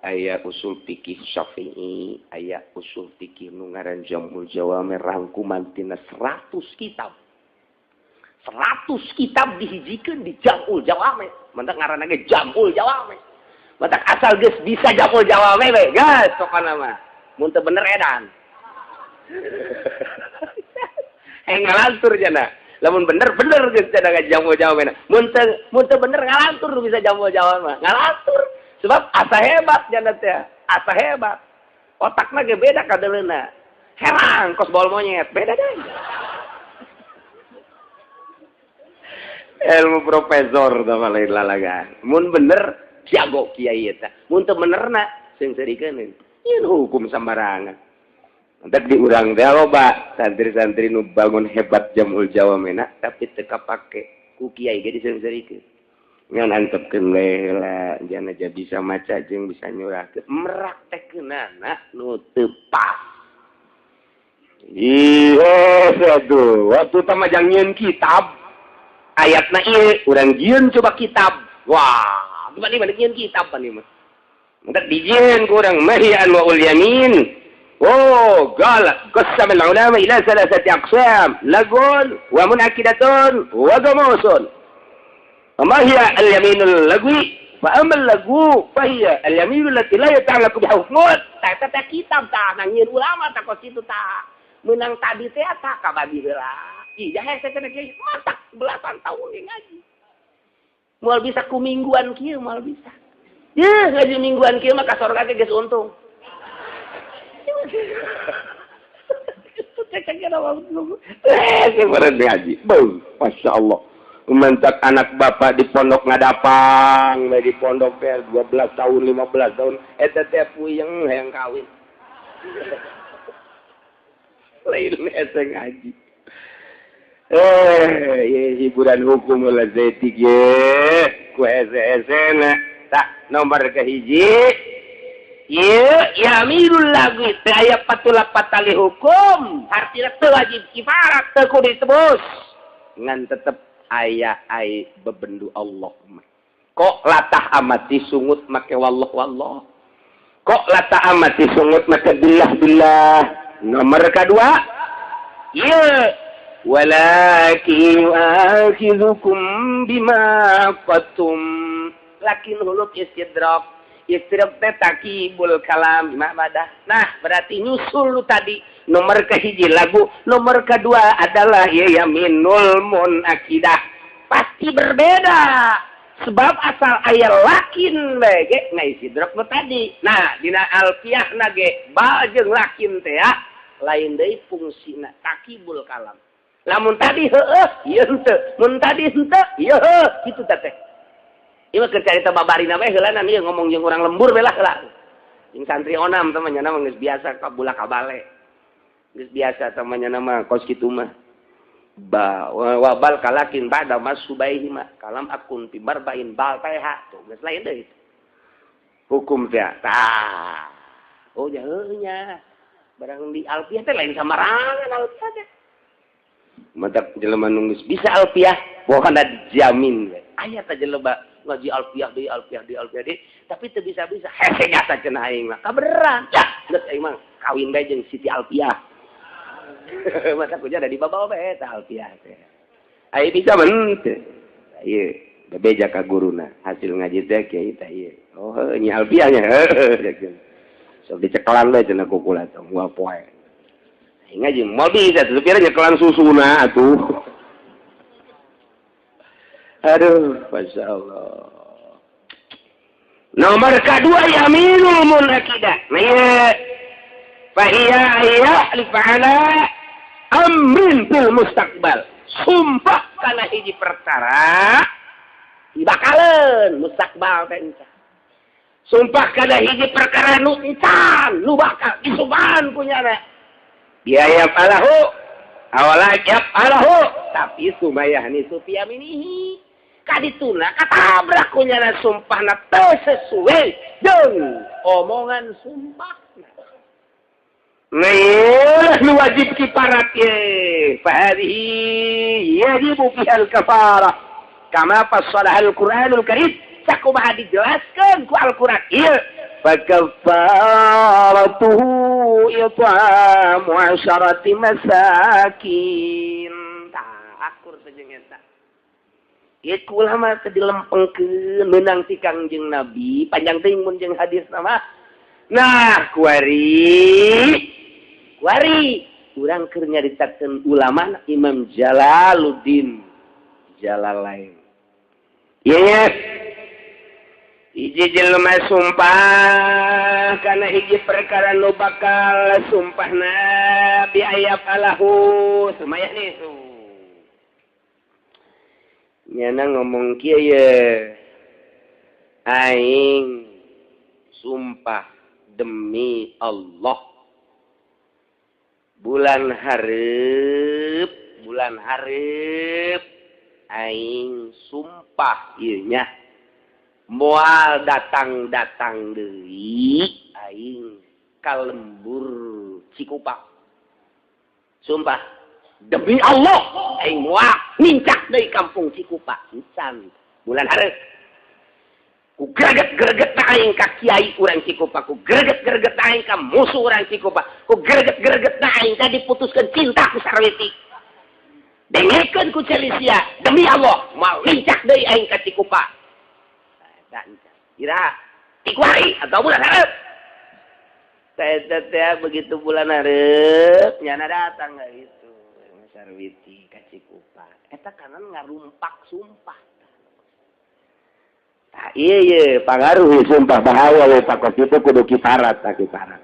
aya usul fikih Syafi'i, aya usul fikih nu ngaran Jamul Jawami rangkuman tina 100 kitab. 100 kitab dihijikeun di Jamul Jawami. Mentak ngaranna ge Jamul Jawami. Mentak asal geus bisa Jamul Jawami we, geus pokona mah. Mun teu bener edan. Ngalantur jana. Lamun bener bener geus cenah Jamul Jawami. Mun teu bener ngalantur bisa Jamul Jawami mah. Ngalantur. Sebab asa hebat jana teh, asa hebat. Otakna ge beda kadeleuna. Herang kos bol monyet, beda deh. Ilmu profesor tah lain lalagan. Mun bener jago kiai eta. Mun teu benerna seungseurikeun. Ieu hukum sambarangan. Entek di urang teh loba santri-santri nu bangun hebat Jamul Jawamena tapi teu kapake ku kiai ge diseungseurikeun. Ngan antepkeun we heula jana aja bisa maca jeung bisa nyurahkeun meraktekeunana nu teu pas. Ih, aduh, waktu tamajang nyieun kitab ayatna ieu urang jieun coba kitab. Wah, gimana nyieun kitab pan ieu mah. Entek dijieun ku urang mahiyan wa ul yamin. Oh, qala qasama al ulama ila salasati aqsam, lagun wa munakidatun wa gamusun. Ma hiya al yaminul lagwi fa amma al lagu fa hiya al yaminul lati la yata'allaqu bi hukmun. Ta ta kitab ta nyieun ulama ta kos kitu ta. Meunang tadi teh ta kabagi heula. Ih, hese cenah kiai matak belasan tahun ge ngaji. Moal bisa ku mingguan kieu moal bisa. Yeuh ngaji mingguan kieu mah ka sorga ge geus untung. Ngaji. Beuh, Masya Allah. Mentak anak bapak di pondok ngadapang, di pondok teh 12 tahun, 15 tahun, eta teh puyeng hayang kawin. Lain hese ngaji. Hiburan hukum ulah zetik ye, ku hese-hesena. Tak nomor kahiji. Ieu yamirul lagwi teu aya patulak patali hukum, hartina teu wajib kifarat teu kudu ditebus. Ngan tetep aya ai bebendu Allah mah. Kok latah amati sungut make wallah wallah. Kok latah amati sungut make billah billah. Nomor kedua, ieu walakin yu'akhidhukum bima qatum. Lakin huruf istidrak. Istidrak teh takibul kalam bima badah. Nah, berarti nyusul lu tadi. Nomor kehiji lagu, nomor kedua adalah ya yaminul munakidah. Pasti berbeda. Sebab asal aya lakin bae ge ngaistidrak nu tadi. Nah, dina alfiahna ge ba jeung lakin teh ya lain deui fungsina takibul kalam. Lamun tadi heueuh, ieu henteu. Mun tadi henteu, ieu heuh, kitu teh. Ieu mah keur carita babarina we heulanan ieu ngomong jeung urang lembur we lah heula. Jeung santri onam teh mah nya mah geus biasa ka bulak kabale. Geus biasa teh mah nya mah kos kitu mah. Ba wabal kalakin ba'da masubaihi ma kalam akun fi barbain bal teh tuh geus lain deui. Hukum teh tah. Oh nya heueuh nya. Barang di alfiah teh lain samarangan alfiah teh. Matak jelema nu geus bisa alfiah pokona dijamin we. Aya teh jelema ngaji alfiah deui alfiah deui alfiah deui tapi teu bisa-bisa hese nyata cenah aing mah kabeneran. Yah geus aing mah kawin bae jeung Siti Alfiah. Mata kuja ada di bawah bae tah alfiah teh. Ai bisa men teh. Ieu bebeja ka guruna hasil ngaji teh kiai teh ieu. Oh nya alfiah nya heuh. Sok dicekelan we cenah ku kula teh moal poe. Ai ngaji moal bisa tuh pira nyekelan susuna atuh. Aduh, masyaallah. Nomor kedua yaminul munakidah. Nah, fahiya ya fa'ala amrin fil mustaqbal. Sumpah kana hiji perkara dibakaleun mustaqbal teh encan. Sumpah kana hiji perkara nu encan, nu bakal disumpahan kunyana. Biaya falahu awala yaf'alahu tapi sumayahni sufiyaminihi. Kadituna katabrak kunyana sumpahna teu sesuai jeung omongan sumpahna. Nah, nu wajib kiparat ye. Fahadihi yajibu fiha al-kafarah. Kama fassalaha al-Qur'anul Karim. Sakumaha dijelaskeun ku Al-Qur'an ieu. Fakafaratuhu it'amu 10 masakin. Tah akur teh jeung eta. Ieu ulama teh dilempengkeun meunang ti Kangjeng Nabi, panjang teuing mun jeung hadis mah. Nah, kuari kuari urang keur nyaritakeun ulama Imam Jalaluddin Jalalain. Ieu hiji jelema sumpah kana hiji perkara nu bakal sumpahna bi ayaf alahu sumayah nih su. Nyana ngomong kieu ye. Aing sumpah demi Allah bulan hareup aing sumpah ieu nya moal datang-datang deui aing ka lembur Cikupa. Sumpah demi Allah aing moal nincak deui kampung Cikupa encan bulan hareup. Ku greget-greget aing ka kiai urang Cikupa, ku greget-greget aing ka musuh urang Cikupa, ku greget-greget aing ka diputuskeun cinta ku Sarwiti. Dengekeun ku Celisia, demi Allah moal nincak deui aing ka Cikupa. Eta encan. Ira tikuari atau bulan hareup. Teh begitu bulan hareup nyana datang ka itu Sarwiti ka Cikupa. Eta kanan ngarumpak sumpah. Tah iya iya pangaruh sumpah bahaya we pakos itu kudu kiparat tah kiparat.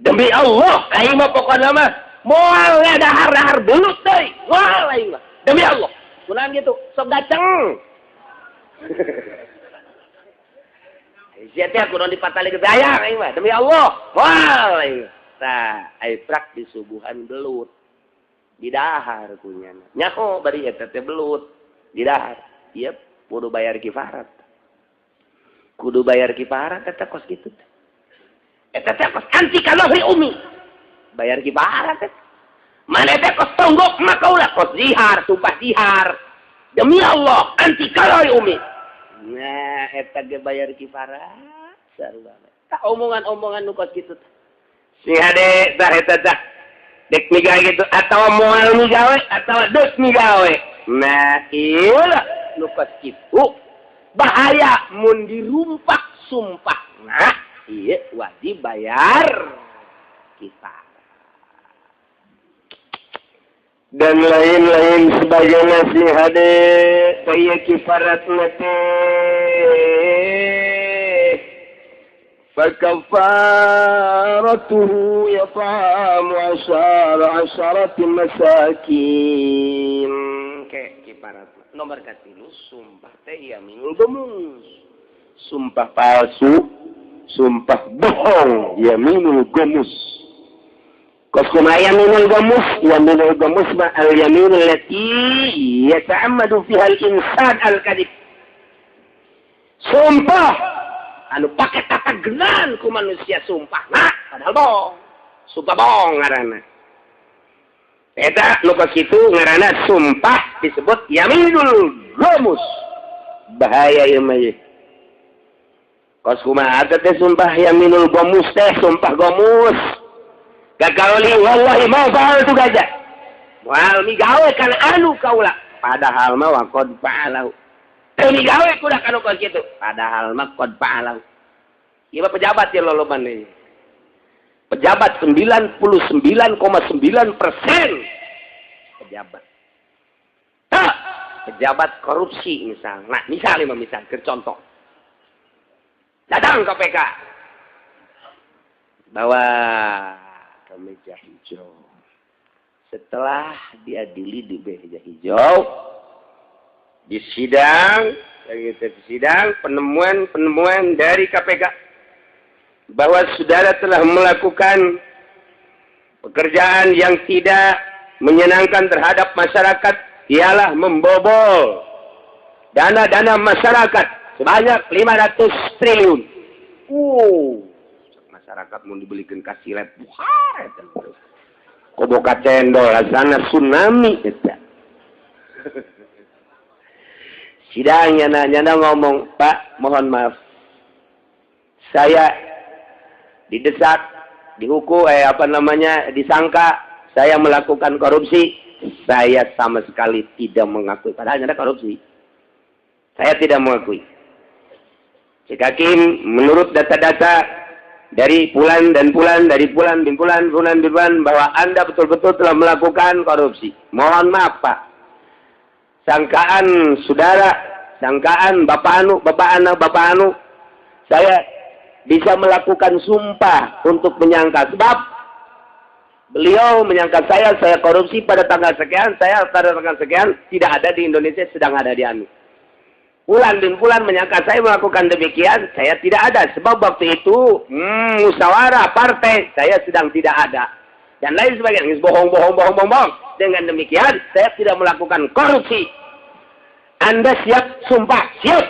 Demi Allah aing mah pokona mah moal dahar-dahar belut deui, moal aing mah. Demi Allah. Kunaon kitu? Sok gaceng. Sia teh kudu dipatali ke dayang aing mah. Demi Allah, moal aing. Tah ai prak disuguhan belut. Didahar kunyana. Nyaho bari eta teh belut didahar. Ieu kudu bayar kifarat. Kudu bayar kifarat eta kos kitu teh. Eta teh kos anti kalohri umi. Bayar kifarat teh. Mana teh kos tonggok maka ulah kos zihar, sumpah zihar. Demi Allah anti kalohri umi. Nah, eta ge bayar kifarat. Sarua. Tah omongan-omongan nu kos kitu teh. Si hade tah eta tah. Dek migawe kitu atawa moal migawe atawa deuk migawe. Nah, ieu lah nu kos kitu bahaya mun dirumpak sumpah. Nah, ieu wajib bayar kifarat. Dan lain-lain sebagainya sing hade ieu kifarat teh. Fakafaratuhu yat'amu 10 masakin. Ke kifarat nomor katilu sumpah teh yaminul gomus. Sumpah palsu, sumpah bohong, yaminul gomus. Kos kumaha yaminul gomus? Yaminul gomus ma al yaminul lati yata'ammadu fiha al insan al kadhib. Sumpah anu pake tatagenan ku manusia sumpah nah padahal bohong. Sumpah bohong ngaranna. Eta nu kos kitu ngaranna sumpah disebut yaminul gomus. Bahaya ieu mah ieu. Kos kumaha teh sumpah yaminul gomus teh sumpah gomus. Gagauli wallahi ma fa'altu kaza. Moal migawe kana anu kaula. Padahal mah wa qad fa'alahu. Teu migawe kuda kanu kos kitu. Padahal mah qad fa'alahu. Ieu mah pejabat ya loloban ieu. Pejabat 99,9% pejabat. Hah, pejabat korupsi misal. Nah, misalnya misal ke contoh. Datang KPK. Bawa ke meja hijau. Setelah diadili di meja hijau, di sidang, di sidang penemuan-penemuan dari KPK bahwa saudara telah melakukan pekerjaan yang tidak menyenangkan terhadap masyarakat, ialah membobol dana-dana masyarakat sebanyak 500 triliun. Masyarakat mau dibelikan kasilet, buhar koboka cendol rasana tsunami eta. Sidangnya nyana ngomong, "Pak, mohon maaf. Saya didesak, dihukum, disangka saya melakukan korupsi. Saya sama sekali tidak mengakui." Padahal nyana korupsi. Saya tidak mengakui. Cek hakim, menurut data-data dari pulan dan pulan, dari pulan bin pulan, pulan bin pulan, bahwa Anda betul-betul telah melakukan korupsi. Mohon maaf, Pak. Sangkaan saudara, sangkaan bapak anu, bapak anu, bapak anu, saya bisa melakukan sumpah untuk menyangka. Sebab beliau menyangka saya korupsi pada tanggal sekian, saya pada tanggal sekian, tidak ada di Indonesia, sedang ada di anu. Pulan bin pulan menyangka saya melakukan demikian, saya tidak ada. Sebab waktu itu, musyawarah partai, saya sedang tidak ada. Dan lain sebagainya. Bohong, bohong, bohong, bohong, bohong. Dengan demikian, saya tidak melakukan korupsi. Anda siap sumpah? Siap.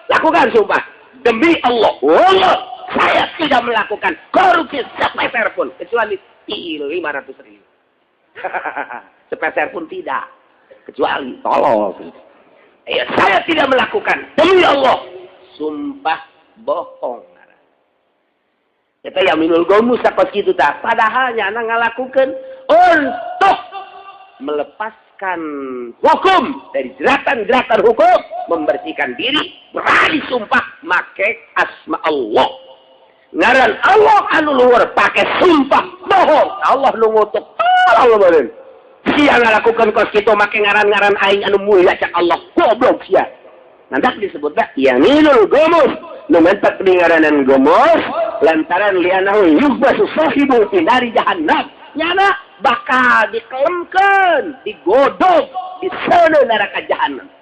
Lakukan sumpah. Demi Allah, Allah, saya tidak melakukan korupsi sepeser pun. Kecuali 500 ribu. Sepeser pun tidak. Kecuali tolong. Ya, saya tidak melakukan. Demi Allah. Sumpah bohong. Kita yaminul gomus sakos kitu tah. Padahal nyana ngalakukeun untuk melepaskan hukum dari jeratan-jeratan hukum, membersihkan diri, berani sumpah make asma Allah. Ngaran Allah anu luhur pakai sumpah bohong. Allah nu ngutuk. Allah beureun. Sia ngalakukeun kos kitu make ngaran-ngaran aing anu mulia cak Allah, goblok sia. Nandak disebutna yaminul gomus. Nu mentak di ngaranan gomus lantaran lianahu yughbasu sahibu fi nari jahannam. Nyana bakal dikelemkeun, digodog di seuneu neraka jahannam.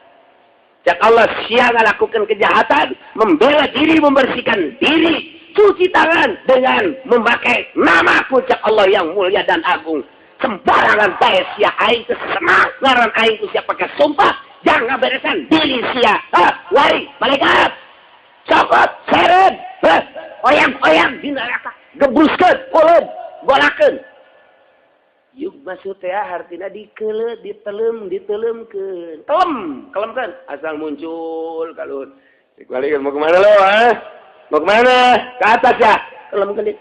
Cak Allah sia ngalakukeun kejahatan, membela diri, membersihkan diri, cuci tangan dengan memakai namaku cak Allah yang mulia dan agung. Sembarangan bae sia aing teu senang ngaran aing ku sia pakai sumpah, jangan beresan diri sia. Wari malaikat cokot seret, oyang-oyang di neraka, gebruskeun, uleun, golakeun. Yuk maksud teh artina dikeuleuh, ditelem, ditelemkeun. Telem, kelemkeun asal muncul kalun. Dibalik mau kemana lo, ha? Mau kemana? Ke atas ya. Kelemkeun di.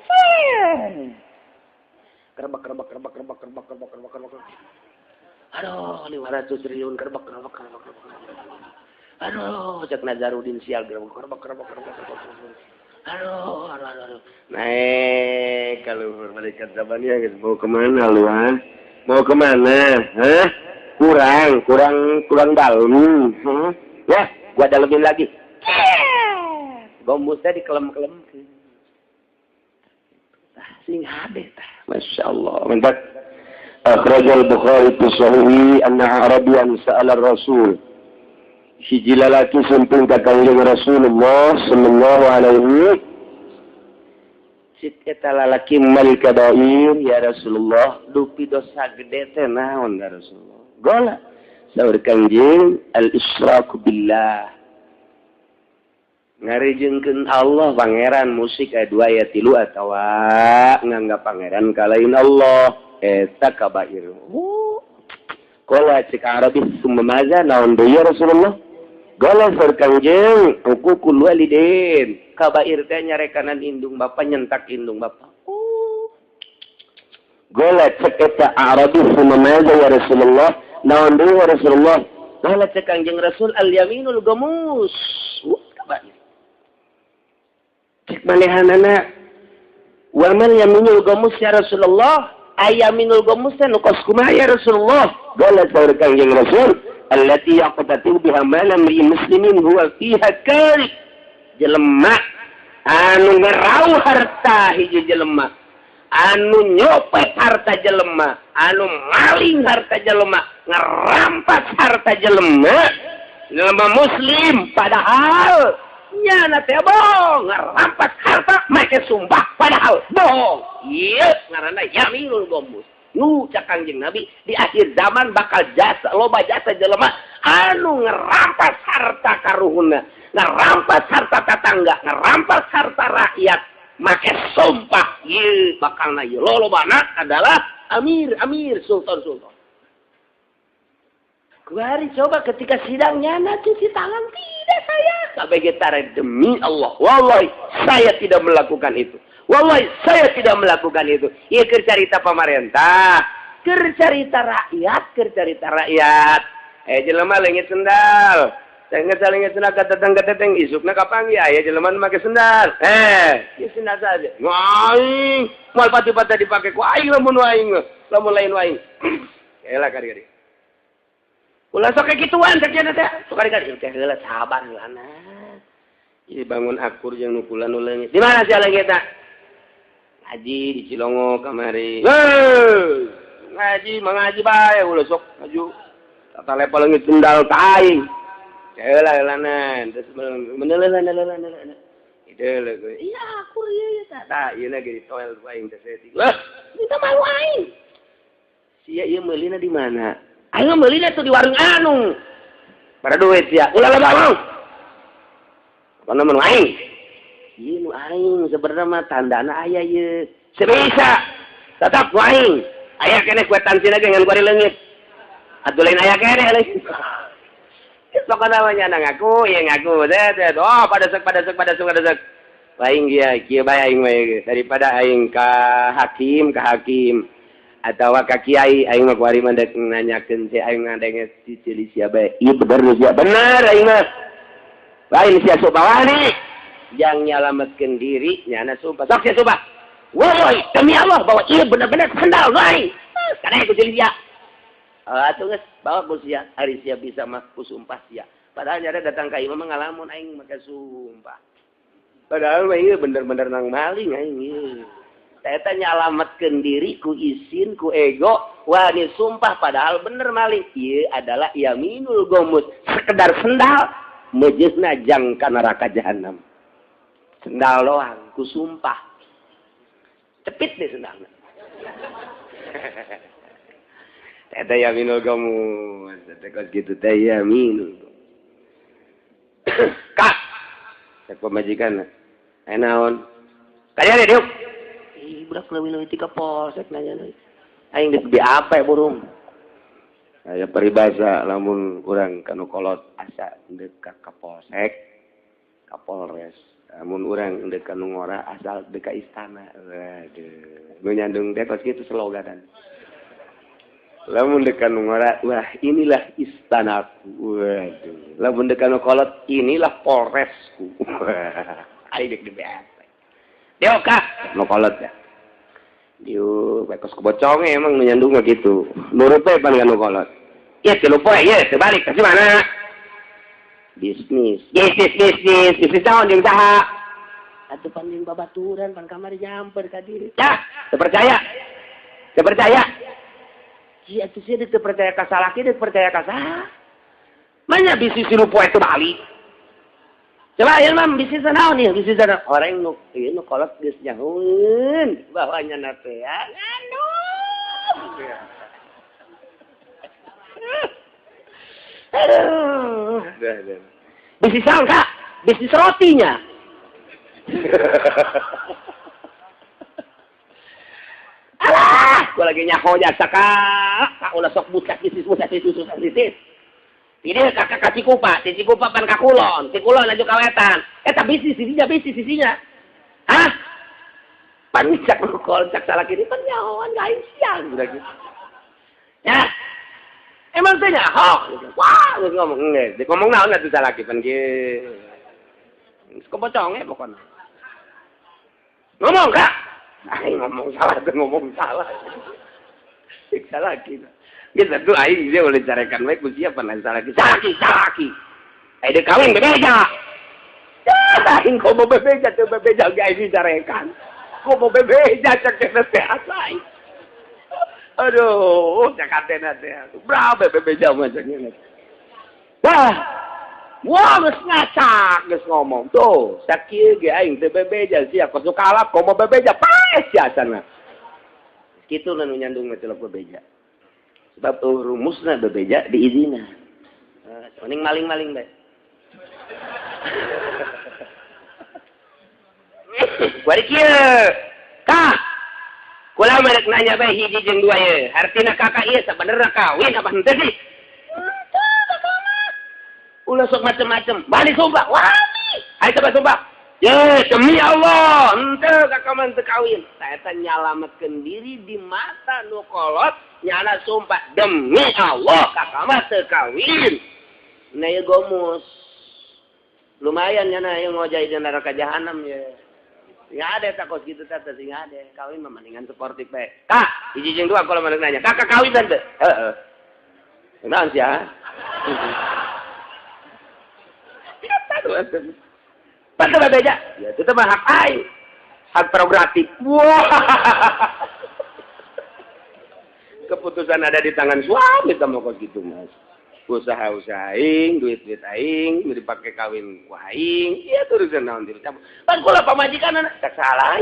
Kerebak, kerebak, kerebak, kerebak, kerebak, kerebak, kerebak, kerebak. Aduh, 500 triliun kerebak, kerebak, kerebak, kerebak. Aduh, cek Nazarudin sial kerebak, kerebak, kerebak, kerebak, kerebak. Aduh, aduh, aduh, aduh. Naik kalau malaikat zabaniyah guys, mau kemana lu, ha? Mau kemana? Hah? Kurang, kurang, kurang dalam. Hah? Ya, gua dalemin lagi. Gombusnya dikelem-kelem. Sing hade tah. Masya Allah. Mantap. Akhrajal Bukhari fi sahihi anna Arabian sa'ala Rasul. Hiji lalaki sumping ka Kangjeng Rasulullah sallallahu alaihi. Cik eta lalaki mal kabair ya Rasulullah, dupi dosa gede teh naon ya Rasulullah? Gola. Saur Kangjeng al-isyraku billah. Ngarijengkeun Allah pangeran musik aya 2 aya 3 atawa nganggap pangeran kalain Allah eta kabair. Qala cik Arabi summa maza naon deui ya Rasulullah? Gola saur Kangjeng huququl walidain. Kabair teh nyarekanan indung bapa, nyentak indung bapa. Gola cek eta Arabi sumamaza ya Rasulullah, naon deui ya Rasulullah? Gola cek Kangjeng Rasul al yaminul gamus. Cek manehanana wa mal yaminul gamus ya Rasulullah? Ayaminul gamus teh nu kos kumaha ya Rasulullah? Gola saur Kangjeng Rasul allati yaqtatu biha malam ri muslimin huwa fiha kari. Jelema anu ngerau harta hiji jelema, anu nyopet harta jelema, anu maling harta jelema, ngerampas harta jelema, jelema muslim padahal nyana teh bohong, ngerampas harta make sumpah padahal bohong. Ieu ngaranna yaminul ghamus. Nu cak Kangjeng Nabi di akhir zaman bakal jasa loba jasa jelema anu ngerampas harta karuhunna, ngerampas harta tetangga, ngerampas harta rakyat make sumpah. Ieu bakalna ieu lolobana adalah amir, amir, sultan, sultan. Kuari coba ketika sidang nyana cuci tangan, tidak saya kabeh tare demi Allah, wallahi saya tidak melakukan itu. Wallahi saya tidak melakukan itu. Ieu keur carita pamarentah, keur carita rakyat, keur carita rakyat. Jelema leungit sendal. Leungit sendal ka teteng-teteng isukna kapanggih aya jelema nu make sendal. Ieu sendal saja. Aing moal pati-pati dipake ku aing lamun aing, lamun lain aing. Elah kari-kari. Ulah sok kituan cek nya teh. Sok kari-kari teh heula sabar heulana. Ieu bangun akur jeung nu kula nu leungit. Di mana sia leungitna? Ngaji di Cilongo kamari. Ngaji mengaji bae ulah sok maju. Tata lepa leungit sendal ka aing. Heula heulana terus menelelan. Ide leuh. Iya akur ieu tah. Tah ieu na ge ditoel ku aing teh saeutik. Lah, minta malu aing. Sia ieu meulina di mana? Aing meulina tuh di warung anu. Pada duit sia. Ulah loba mau. Kana mun aing. Ieu nu aing sebenarnya mah tandana aya ieu. Sebisa tetap nu aing. Aya keneh kuetansi lagi ngan kuari leungit. Atuh lain aya keneh leungit. Pokokna mah nya ngaku, ieu ngaku. Teh oh pada sek. Aing ieu kieu bae aing mah daripada aing ka hakim atawa ka kiai aing mah kuari mah dek nanyakeun si aing ngadenge si cili sia bae. Ieu bener sia bener aing mah. Lain sia sok bawani yang nyalametkeun diri nyana sumpah. Sok sia sumpah. Wallahi demi Allah bahwa ieu bener-bener sendal aing. Kana ku cili sia. Atuh geus bawa ku sia, ari sia bisa mah ku sumpah sia. Padahal nyana datang ka imah mah ngalamun aing make sumpah. Padahal mah ieu bener-bener nang maling aing ieu. Eta nyalametkeun diri ku isin ku ego wani sumpah padahal bener maling. Ieu adalah yaminul ghamus, sekedar sendal mejeusna jang ka neraka jahanam. Sendal doang ku sumpah. Cepit deh sendalna. Eta yaminul ghamus, eta kos kitu teh yaminul. Kak, cek pamajikan. Aya naon? Kaya deh diuk. Ih, budak leuwih-leuwih ti ka polsek nanya deui. Aing geus BAP burung. Aya peribahasa lamun urang ka nu kolot asa deuk ka polsek, ka Polres. Lamun urang deuk ka nu ngora asal deuk ka istana. Waduh, nu nyandung teh kos kitu sloganan. Lamun deuk ka nu ngora, wah inilah istanaku. Waduh. Lamun deuk ka nu kolot, inilah Polresku. Aing deuk di BAP. Diuk ka nu kolot ya. Diuk kos kebocong emang nu nyandung mah kitu. Nurut we pan ka nu kolot. Ieu tilu poe ieu teu balik ka mana? Bisnis. Bisnis, bisnis naon jeung saha? Atuh pan jeung babaturan pan kamari nyamper ka diri. Dah, teu percaya. Teu percaya. Sia atuh sia teu percaya ka salaki, teu percaya ka saha. Manya bisnis tilu poe teu balik. Coba ieu mah bisnis naon ieu? Bisnis naon? Orang nu ieu nu kolot geus nyahueun bahwa nya teh ngandung. Aduh. Bisnis naon, Kak? Bisnis rotinya. Alah, gua lagi nyaho jasa Kak. Kak ulah sok budak bisnis budak bisnis bisnis. Ini kakak ka Cikupa, di Cikupa pan ka Kulon, ti Kulon laju ka Wetan. Eta bisnis sisinya, bisnis sisinya. Hah? Pan cak kol cak salah kiri pan nyahoan aing siang udah gitu. Ya. Emang teh nyaho. Wah, geus ngomong geus. Ngomong naon atuh salaki pan kieu. Geus koboconge pokona. Ngomong kak. Aing ngomong salah teh ngomong salah. Cek salaki. Geus atuh aing dia boleh carekan we ku sia pan salaki. Salaki, salaki. Aing deuk kawin bebeja. Aing komo bebeja teu bebeja ge aing dicarekan. Komo bebeja cek teh asai. Aduh, cek hatena teh. Berapa bebeja mah cek ngene. Wah. Wah, geus ngacak geus ngomong. Tuh, sakieu ge aing teu bebeja sia kos kalap komo bebeja paes sia sana. Kitu nu nyandung mah celok bebeja. Sebab rumusna bebeja diizinan. Mending maling-maling bae. Kuari kieu. Kak. Kula merek nanya bae hiji jeung dua ye. Artina kakak ieu sabenerna kawin apa henteu sih? Henteu kakak mah. Ulah sok macem-macem. Bali sumpah. Wani. Ayo coba sumpah. Ye, demi Allah, henteu kakak mah henteu kawin. Tah eta nyalametkeun diri di mata nu kolot, nyana sumpah demi Allah kakak mah teu kawin. Nah ieu gomus. Lumayan nyana ieu ngojai di neraka jahanam ye. Nggak ada takut gitu tata sih nggak ada. Kawin mah mendingan sportif bae. Kak, hiji jeung dua kalau mana nanya. Kakak kawin tante. Heeh. Naon sih ya? Pantes bebeja. Ya itu mah hak aing. Hak prerogatif. Wah. Keputusan ada di tangan suami teh kok gitu, Mas. Usaha-usaha aing, duit-duit aing, dipakai kawin ku aing, ieu urusan naon dicampur. Pan kula pamajikan anak tak salah.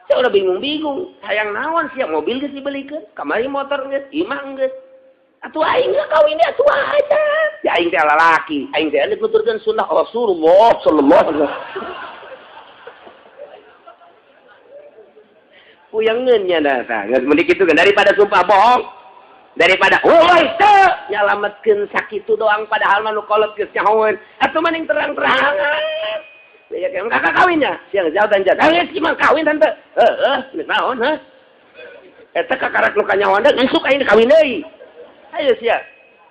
Saya udah bingung-bingung, hayang naon sia mobil geus dibelikeun, kamari motor geus, imah geus. Atuh aing geus kawin dia atuh aja. Ya aing teh lalaki, aing teh nuturkeun sunnah Rasulullah sallallahu alaihi wasallam. Puyangeun nya dah tah, geus mending kitu kan daripada sumpah bohong. Daripada woi teu nyalametkeun sakitu doang padahal mah nu kolot geus nyahoeun atuh mending terang-terangan. Ya kakak kawinnya siang jauh dan jauh. Geus mah kawin tante. Heeh, geus naon heuh. Eta kakarak nu kanyahoan deui isuk aing kawin deui. Ayo sia.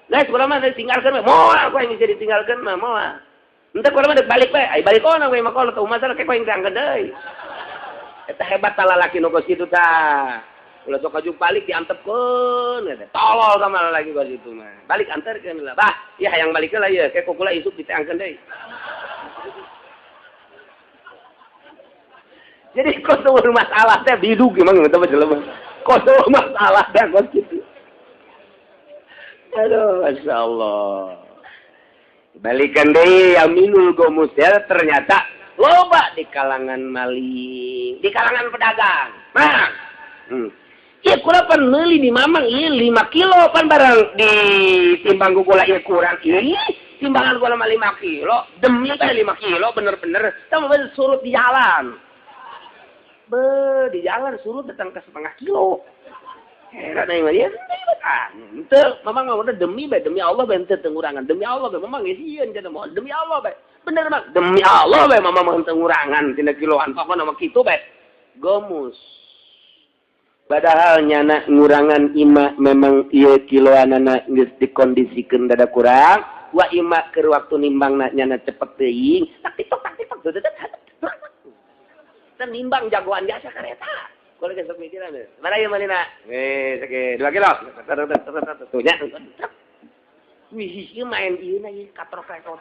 Geus kula mah ditinggalkeun we. Moal ku aing geus ditinggalkeun mah moal. Henteu kula mah deuk balik we. Ai balik ona we mah kolot teu masalah ke ku aing diangkeun deui. Eta hebat ta lalaki nu geus kitu tah. Ulah sok aju balik diantepkeun eta. Tolol sama lalaki geus kitu mah. Balik anterkeun lah. Bah, ieu hayang balik lah ieu, ke kukula isuk diteangkeun deui. Jadi kos eueuh masalah teh bidug emang eta mah jelema. Kos eueuh masalah teh kos kitu. Aduh, masyaallah. Balikan deui Aminul Gomus ya, ternyata loba di kalangan maling, di kalangan pedagang. Mang. Ieu kula pan meuli di mamang ieu 5 kilo pan barang di timbang ku kula ieu kurang ieu. Timbangan kula mah 5 kilo, demi teh 5 kilo bener-bener tah surut di jalan. Be, di jalan surut datang ke setengah kilo. Heran aing mah ieu ah, henteu mamang mah udah demi bae demi Allah bae henteu tengurangan. Demi Allah bae mamang geus sieun cenah moal demi Allah bae. Bener mang demi Allah bae mamang mah henteu ngurangan tina kiloan pokona mah kitu bae. Gomus. Padahal nyana ngurangan ima memang ieu kiloanana geus dikondisikeun dada kurang, wa ima keur waktu nimbangna nyana cepet teuing, tak titok tak titok. Teu nimbang jagoan biasa kareta. Kalau geus sok mikiran. Mana ieu manina? Sake 2 kilo. Tuh nya. Wih, ieu main ieu na ieu katrok-katrok.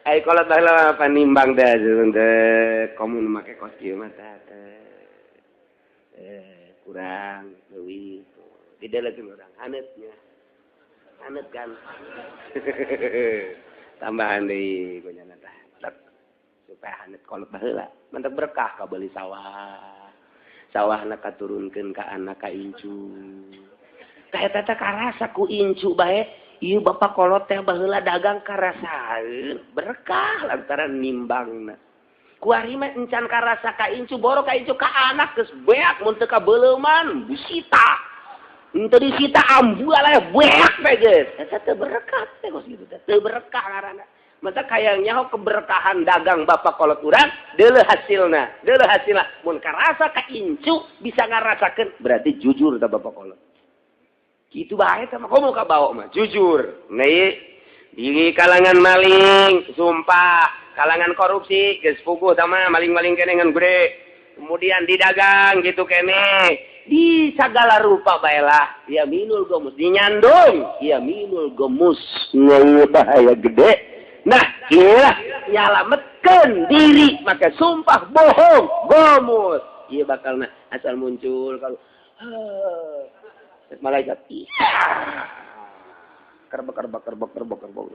Ai kolot baheula panimbang teh teh komo nu make kos kieu mah teh. Kurang leuwih tidak lagi orang hanetnya hanet kan tambahan deui gonyana tah supaya hanet kolot baheula mantap berkah kabeuli sawah sawahna katurunkeun ka anak ka incu tah eta teh karasa ku incu bae ieu bapak kolot teh baheula dagang karasaeun berkah lantaran nimbangna. Kuari mah encan karasa ka incu boro ka incu ka anak geus beak mun teu ka beuleuman disita. Henteu disita ambu lah beak teh geus. Eta teu berkah teh kos kitu teh. Teu berkah ngaranna. Mata kayangnya keberkahan dagang bapak kolot urang deuleuh hasilna, deuleuh hasilna. Mun karasa ka incu bisa ngarasakeun berarti jujur ta bapak kolot. Kitu bae tah mah komo ka bawa mah jujur. Nah di kalangan maling sumpah, kalangan korupsi geus puguh tah mah maling-maling kene ngan gede. Kemudian didagang gitu kene di segala rupa baelah yaminul gomus dinyandung yaminul gomus bahaya gede. Nah, iyalah nyalametkeun diri maka sumpah bohong gomus. Ieu bakalna asal muncul kalau malaikat kerbek kerbek kerbek kerbek kerbek.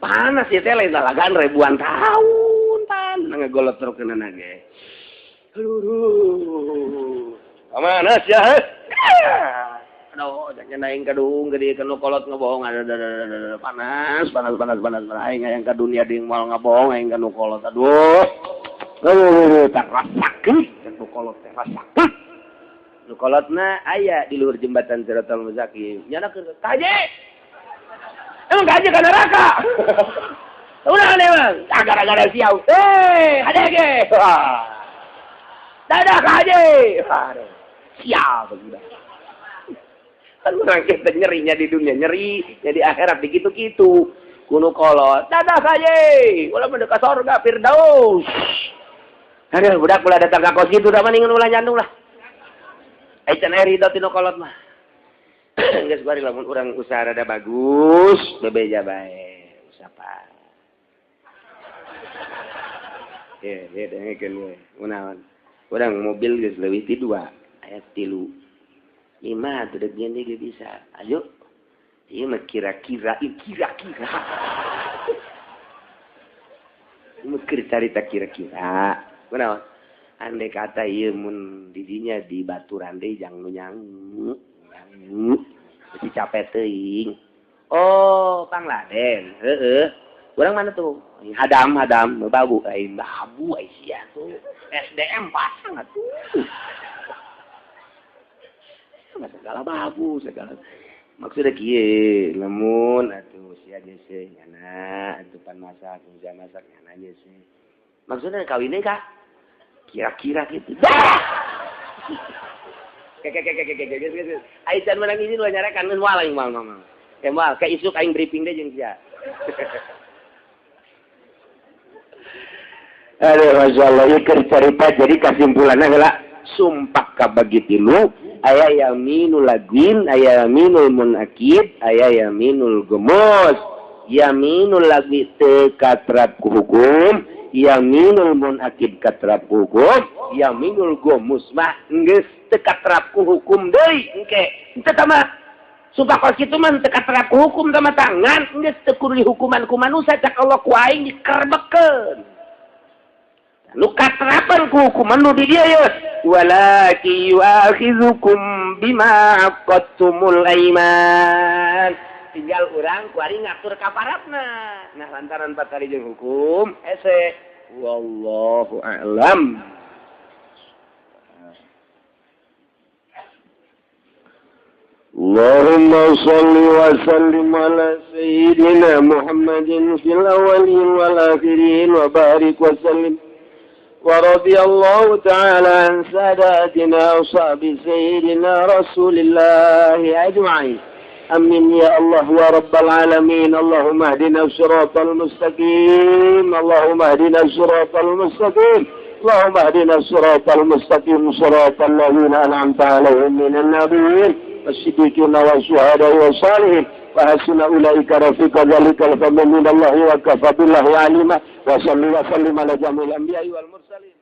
Panas ya teh lain lalagan ribuan tahun pan ngagolot terus kena ge. Aduh. Panas ya. Aduh, jangan aing kadung gede kanu kolot ngebohong ada panas panas panas panas aing hayang ka dunia deui moal ngabohong aing kanu kolot aduh. Aduh, tak rasakeun kanu kolot teh rasakeun. Nu kolotna aya di luhur jembatan Siratal Mustaqim. Nyana keur kaje. Emang kaje ka neraka. Ulah emang gara-gara siau. Eh, hade ge. Dadah kaje. Sial udah. Kan orang kita nyerinya di dunia, nyeri jadi akhirat begitu-gitu. Kuno kolot, dadah saja, ulah mendekat surga Firdaus. Aduh, budak ulah datang ke kos gitu, dah mendingan ulah nyandung lah. Ai can eri ridho tinu kolot mah. Geus bari lamun urang usaha rada bagus, bebeja bae, usapa. Ye, ye dengekeun we. Kunaon? Urang mobil geus leuwih ti 2, aya 3. Lima tuh dek dia bisa. Ayo. Ieu mah kira-kira, kira-kira. Ieu mah keur carita kira-kira. Kunaon? Andai kata ieu mun didinya di baturan deui jang nu nyangu. Nyangu. Beuti capek teuing. Oh, Pangladen. Heeh. Urang mana tuh? Hadam, hadam, babu, aing babu ai sia tuh. SDM pasang atuh. Segala babu segala maksudnya kieu lamun atuh sia geus nyana atuh pan masak sia masak nyana geus maksudnya kawin deui ka kira-kira kitu keke ai can menang izin ulah nyarekan geus moal aing moal moal moal ka isuk aing briefing deui jeung sia. Aduh masyaallah ieu keur carita jadi kasimpulanna heula sumpah kabagi tilu aya yaminul lagwin, aya yaminul munakid, aya yaminul gemus. Yaminul lagwi teu katrap ku hukum, yaminul munakid katrap ku hukum, yaminul gemus mah geus teu katrap ku hukum deui engke. Teu tama sumpah kos kitu mah teu katrap ku hukum tama tangan geus teu kudu dihukuman ku manusia cak Allah ku aing dikerbekkeun. Nu katrapan ku hukuman nu di dieu ye. Walaki yu'akhidzukum bima aqadtumul aiman. Tinggal urang kuari ngatur kaparatna. Nah lantaran patari jeung hukum hese. Wallahu a'lam. Allahumma shalli wa sallim ala sayyidina Muhammadin fil awwalin wal akhirin wa barik wa sallim. ورضي الله تعالى عن ساداتنا وصحب سيدنا رسول الله أجمعين. أمين يا الله يا رب العالمين. اللهم اهدنا الصراط المستقيم، اللهم اهدنا الصراط المستقيم، اللهم اهدنا الصراط المستقيم، صراط الذين أنعمت عليهم من النبيين والصديقين والشهداء والصالحين وحسن أولئك رفيقا. ذلك الفضل من الله وكفى بالله عليما. وصلي وسلم على جميع الأنبياء والمرسلين.